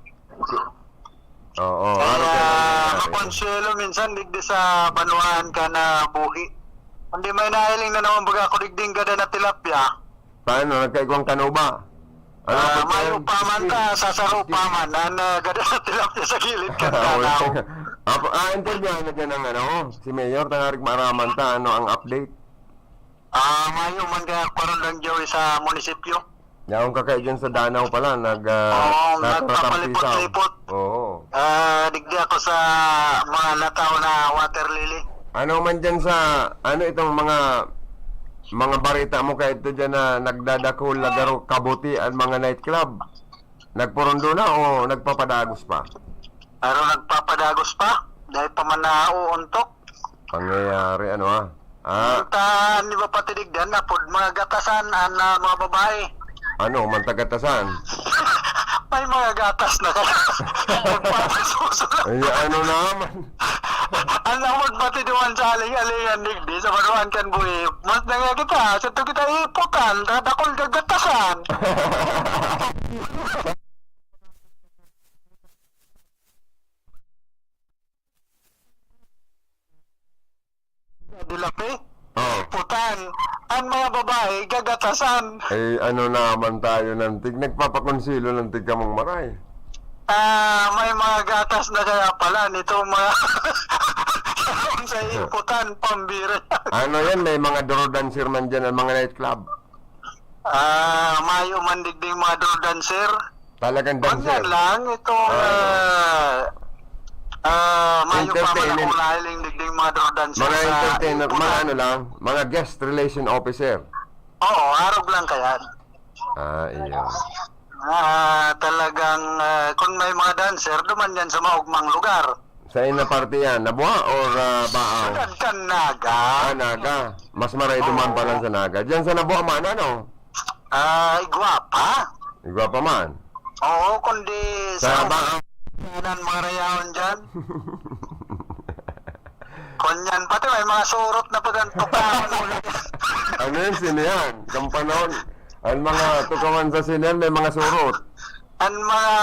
Oo, Kaya, araw ka na nangyari. Makonsuelo minsan, digdi sa banwaan ka na buhi. Kundi may nahiling na naman baga ako digding gada na tilapia. Paano? Nagkaigwang kano ba? Ano Ah, pa mayo yan? pa man ta, sa saro pa man, na, na gada na tilapia sa gilid kan Ah, kanaw. wala. Apo, ah, interview na dyan ang ano, si Mayor, tangarig maaraman ta, ano ang update? Ah, mayo man kaya karon lang, Joey, sa munisipyo. Yaon ka kayo dyan sa Danao pala, nag, ah, Oo, nagtatratampisaw. nagpapalipot-lipot. Oo. Ah, digdi ako sa mga nataw na water lily. Ano man dyan sa, ano itong mga, mga barita mo kayo ito dyan na nagdadakul na garo kabuti ang mga nightclub? Nagpurundo na o nagpapadagos pa? Pero nagpapadagos pa, dahil pa man nauuntok. Pangyayari, ano, ah? Ah. Ang tahan, di ba, pati digdan, apod mga gatasan, an, ah, mga babae. Ano, man tagatasan? May mga gatas na kaya. Nagpapasuso na. Ay, ano naman? Ang lamod pati duman sa aling-alingan, digdi, sa baruan kan buhi. Mas nangya kita, sa to kita iputan, dadakol gagatasan. Dilapi? Oh. Putan. Ang mga babae, gagatasan. Eh, ano naman tayo, nantig? Nagpapakonsilo, nantig, kamong maray. Ah, may mga gatas na kaya pala nitong mga sa iputan, pambira. Ano yan? May mga door dancer man dyan, ang mga nightclub. Ah, mayo man digding mga door dancer. Talagang dancer. Ganyan lang, itong, Ah. ah, ah, mayo pa man Entertainment. akong nahiling digding mga door dancer Mga sa entertainer, mga ipunan. ano lang, mga guest relation officer. Oo, arog lang kayan. Ah, iyo. Ah, talagang, ah, kung may mga dancer, duman yan sa maugmang lugar. Sa ina parte yan, Labuha or, ah, Baaw? Syudad kan Naga. Ah, Naga. Mas maray duman Oo. pa lang sa Naga. Diyan sa Labuha man, ano? Ah, igwa pa. Igwa pa man. Oo, kundi Sa sa Baaw? Kanan mga rayaon dyan. Kunyan, pati may mga surot na pagantukawan mo na. Ano yun, sino yan? Kampanon? Ang mga tukawan sa sino yan, may mga surot. Ang mga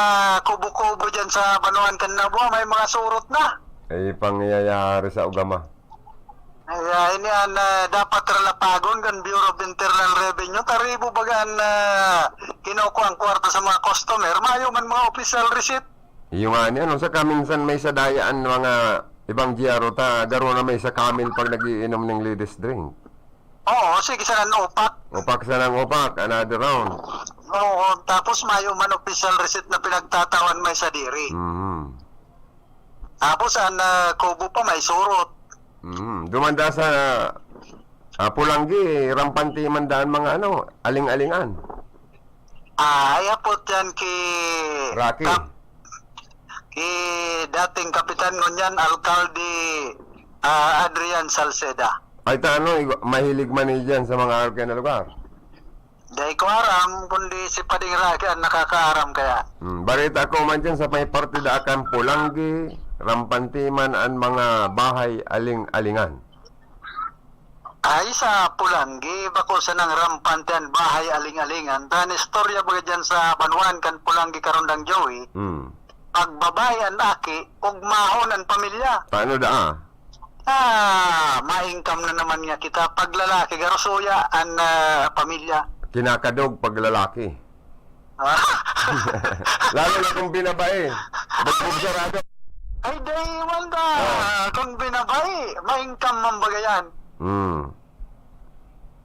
kubo-kubo dyan sa Banuan kan Nabua, may mga surot na. Ay, pangyayari sa ugama. Kaya ini an, ah, dapat relapagon kan Bureau of Internal Revenue. Taribo baga an, ah, kinukuha ang kwarta sa mga customer. Mayo man mga official receipt. Iyo nga ni, ano, saka minsan may sadaya an mga ibang G R O ta, garo na may sa camel pag nagiinom ning ladies drink. Oo, sige, sa nan upak. Upak sa nang upak, another round. Oo, tapos mayo man official receipt na pinagtatawan may sadiri. Mhm. Tapos an, ah, kubo pa may surot. Mhm. Dumanda sa, ah, Pulanggi, rampante man daan mga ano, aling-alingan. Ah, ay, apot yan ki Rocky. Kap-, ki dating kapitan ngunyan, alkalde, ah, Adrian Salceda. Ay, ta ano, igo-, mahilig man ni dyan sa mga alkal na lugar. Dai ko aram, kundi si Pading Rocky an nakakaaram kaya. Hmm, bareta ko man dyan sa may parte da kan Pulanggi, rampante man an mga bahay aling-alingan. Ay, sa Pulanggi, bako sanang rampante an bahay aling-alingan. Tan istorya baga dyan sa banwaan kan Pulanggi, Karondang Joey. Hmm. Pag babae an aki, ugmahon an pamilya. Paano da, ah? Ah, ma-income na naman nga kita. Pag lalaki, garusuya an, ah, pamilya. Kinakadog pag lalaki. Ah. Lalo na kung binabae. Bugbog sarado. Ay, dai man ta. Ah. Kung binabae, ma-income man baga yan. Hmm.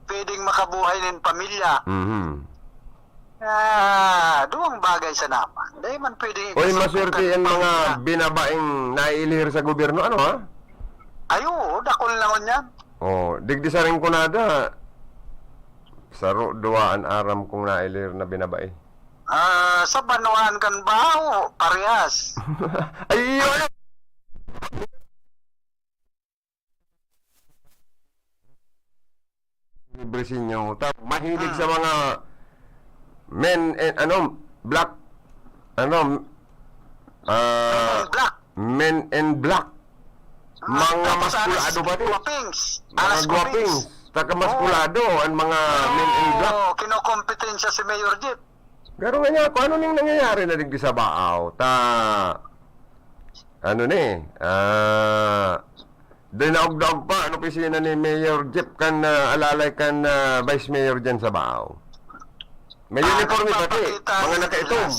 Pwedeng makabuhay nin pamilya. Mhm. Ah, duwang bagay sa naman. Dai man pwedeng Oy, ikasangkot maswerte an yan mga pamilya. Binabaeng naiilihir sa gobyerno, ano, ha? Ay, oo, dakul na ngunyan. Oh, digdi sa Rinconada, saro, duwa an aram kong nailihir na binabae. Ah, sa banwaan kan Bao, parehas. Ay, iyo, ano? Libre sinyo. Ta-, mahilig sa Hmm. mga men and, ano, black, ano, ah, Men in black. Men in black. Ah, Mga tapos maskulado alas ba, di? Guwapings. Mga Alas guwapings. Guwapings. Taka maskulado, Oo. Ang mga men in black. Oo, kinokompetensya si Mayor Jeep. Garo nga niya, kung ano ning nangyayari na digdi sa Baaw, ta, ano ni, ah, dinaog-daog pa, ano, opisina ni Mayor Jeep kan, ah, alalay kan, ah, Vice Mayor dyan sa Baaw. May Ah, uniforme pati, nagpapakita mga ang nakaitom. Gilas.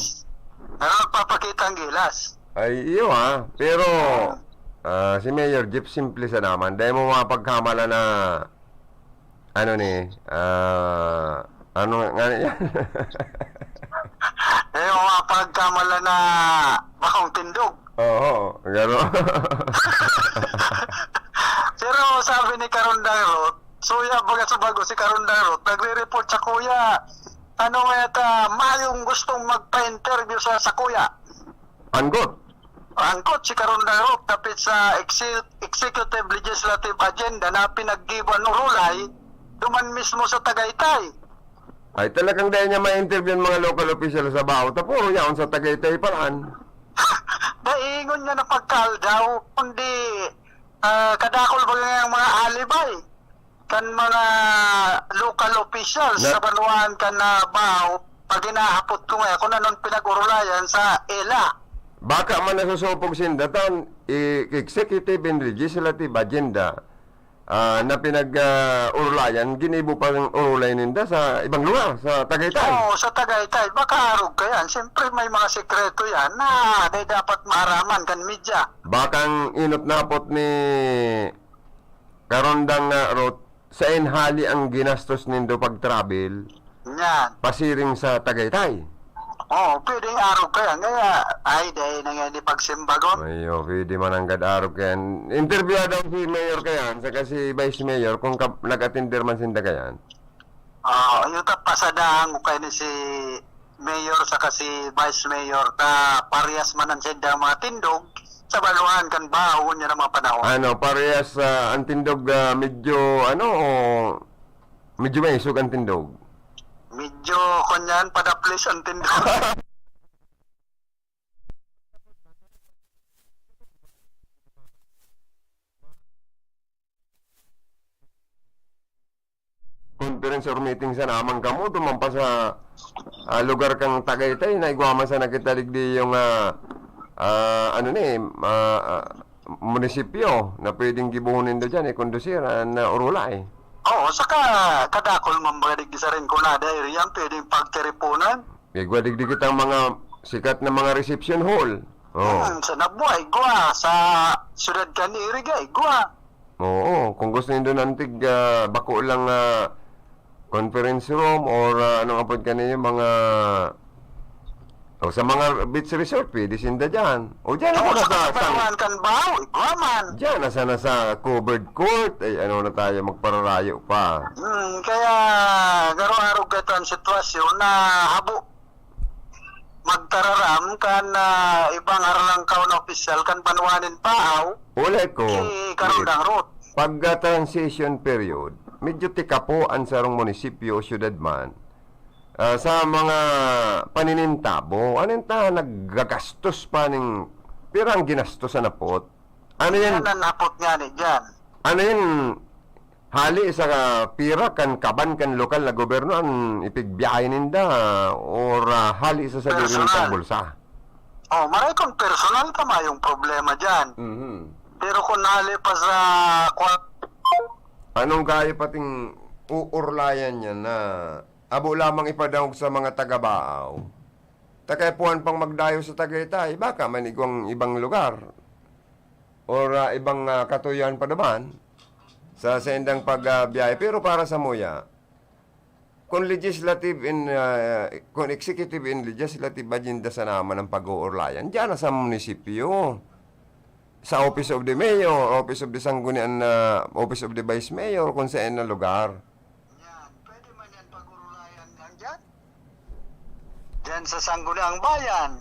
Ah, nagpapakita ang gilas. Ay, iyo, ah. Pero, Ah. ah, si Mayor Jeep, simple sa naman. Dahil mo mapagkamala na, ano ni, ah, ano nga yan? Dahil mo mapagkamala na bakong tindog. Oo, gano'n. Pero sabi ni Karondang Ruth, suya baga sa bago si Karondang Ruth, nagre-report sa kuya. Ano nga ta, mayong gustong magpa-interview sa, sa kuya. Anggot. Anggot si Karondang Ruth, dapit sa exe-, executive legislative agenda na pinaggibo an Orolay, duman mismo sa Tagaytay. Ay, talagang dahil niya ma-interview ang mga local official sa Bao, ta puro yaon sa Tagaytay pa ran. Dai ingon niya na pagkaaldaw, kundi, ah, kadakul baga ngayang mga alibay kan mga local officials Na- sa banwaan kan, ah, Bao, pag hinahapot ko ngayon kung anong pinag-urulayan sa ela. Baka man nasusupog sinda tan, i-, executive and legislative agenda, ah, na pinag, ah, urulayan, ginibo pang urulay ninda sa ibang lugar, sa Tagaytay. Oo, sa Tagaytay. Baka arog ka yan. Siyempre, may mga sekreto yan na di dapat maaraman kan media. Bakang inot na hapot ni Karondang, ah, Ruth, saen hali ang ginastos nindo pag-travel, Yan. pasiring sa Tagaytay? Oo, pwedeng arog ka yan. Kaya, ay, dahil na nga ni pagsimbagon. Ay, oh, pwede man ang gad-arog ka yan. Interview daw si Mayor ka yan, saka si Vice Mayor, kung ka-, nag-attender man sinda ka yan. Ah, yun ta, pasadahan ko kayo ni si Mayor saka si Vice Mayor, ta parehas man ang sindang mga tindog sa banwaan kan Bao niya ng mga panahon. Ano, parehas, ah, ang tindog, ah, medyo, ano, o medyo maisog ang tindog? Medyo, kunyan, padaplis ang tindog. Conference or meeting sana man kamo, duman pa sa, ah, lugar kang Tagaytay, naigwa man sana kita digdi yung, ah, ah, ano ni, ah, ah, munisipyo na pwedeng gibohon nindo diyan, ikondusir an, ah, Orolay. Oo, saka kadakol man baga digdi sa Rincon na area an pwedeng pagtiriponan. Igwa digdi kitang mga sikat na mga reception hall. Oh. Hmm, sa Nabua, igwa. Sa siyudad kan Iriga, igwa. Oo, kung gusto nindo ng tig, ah, bako lang, ah, conference room or, ah, anong apod kaniya, mga, o sa mga beach resort, pwede sinda dyan. O dyan Oo, ako sa sa, sa, kabanwahan kan Bao, igwa man. Dyan, nasa, nasa covered court, ay ano na tayo, magpararayo pa. Hmm, kaya garo-arog ka ito ang sitwasyon na habo magtararam kan, ah, ibang harlangkaw na opisyal kan banwa nin Bao, Ulay ko, ki Karondang Ruth. Pagka transition period, medyo tikapo an sarong munisipyo o syudad man, ah, sa mga paninintabo. Ano yung ta, naggagastos pa ning, pira ang ginastos sa napot? Ano yan? Yan ang napot nga ni dyan. Ano yan? Hali sa pira kan kaban kan lokal na gobyerno an ipigbiyahe ninda, or, ah, hali sa sadiri Personal. nindang bulsa? Oh, maray kung personal ka, mayong problema dyan. Mhm. Pero kung hali pa sa kwa- Anong kaya pating uurlayan niya na abo lamang ipadangog sa mga taga-Bao? Takay puhan pang magdayo sa Tagaytay, baka man igwang ibang lugar. Or, ah, ibang, ah, katuyohan pa naman sa saindang pag, ah, biyahe. Pero para sa muya, kung legislative in, ah, kung executive in legislative agenda sa naman ang pag-uurlayan, diyan na sa munisipyo, sa Office of the Mayor, Office of the Sanggunian, ah, Office of the Vice Mayor, kung saan na lugar. Yan, pwede man yan pag-urulayan yan dyan. Dyan sa Sangguniang Bayan.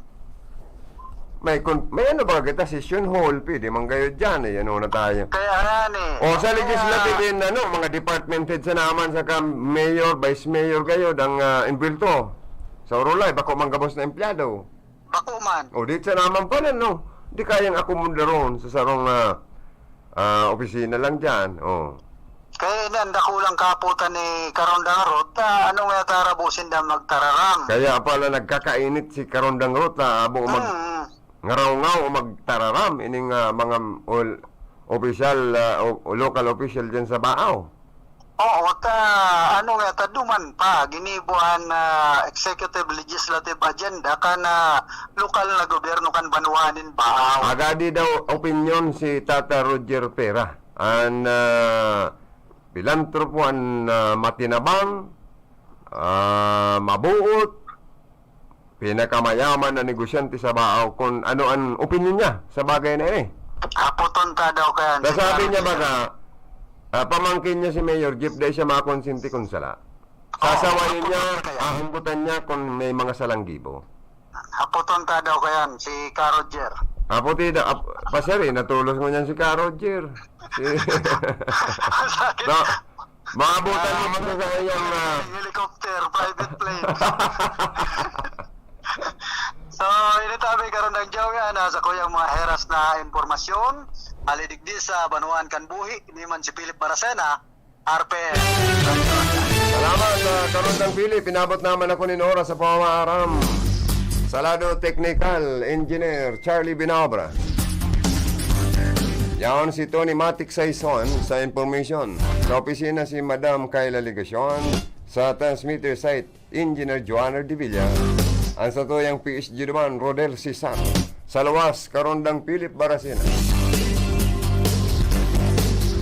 May kun-, may ano ba kita, session hall, pwede man kayo dyan, eh, ano na tayo. Kaya nga ni. O, sa Kaya legislative in, ano, mga department head sa naman, sa ka-, mayor, vice mayor kayo, dang, ah, inbwelto. Sa Orolay, bako man gabos na empleyado. Bako man. O, di sa naman pala, no? Di kayang akomodaron sa sarong, ah, ah, opisina lang dyan, o. Kaya ini, ang dakulang kaputan ni Karondang Ruth, ah, ano nga tara busin na magtararam? Kaya pala nagkakainit si Karondang Ruth, ah, abo mag-, Mm. ngarangaw o magtararam, ining, ah, mga ol-, opisyal, ah, o, o local official dyan sa Bao. Oo, ta, ano nga, ta duman pa, ginibo an, ah, executive legislative agenda kan, ah, lokal na gobyerno kan banwa nin Bao. Agadi daw opinyon si Tata Roger Pera, an, ah, pilantropo, an, ah, matinabang, ah, mabuot, pinakamayaman na negosyante sa Bao, kung ano an opinyon niya sa bagay na ini. Hapoton ta daw kaya si Nasabi niya Carlos. baga, ah, pamangkin niya si Mayor Jeff, dai siya makonsente kun sala. Oo, Sasawayin niya, hapoton ta kaya. ahanggutan niya kung may mga salang gibo. Hapoton ta daw kaya si Ka Roger. Haputi daw, ap-, pasari, natulos mo niyan si Ka Roger. Si Sakit. No, maabutan mo man sa iyang, ah, Helicopter, private plane. So, ini tabi karon ng Joey, ah, nasa kuyang mga heras na impormasyon. Hali digdi sa Banwaan kan Buhi, ini man si Philip Baracena, R P N. Salamat, ah, Karondang Philip. Inabot naman ako nin oras sa pamamaaram. Sa lado teknikal, Engineer Charlie Binabra. Yaon si Tony Matic Saison sa information. Sa opisina si Madam Kayla Legacion. Sa transmitter site, Engineer Joanner Devilla. Ang satuyang P S G naman, Rodel Cesar. Sa luwas, Karondang Philip Baracena.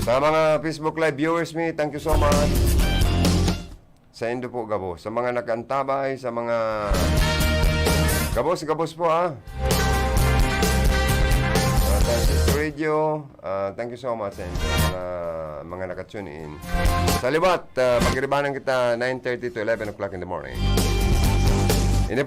Sa mga Facebook Live viewers mi, thank you so much. Saindo po gabos. Sa mga nag-antabay, sa mga gabos, gabos po, ha. Sa Francis Radio, ah, thank you so much sa inyo, mga, mga naka-tune in. Sa liwat, ah, magiribanan kita nine thirty to eleven o'clock in the morning.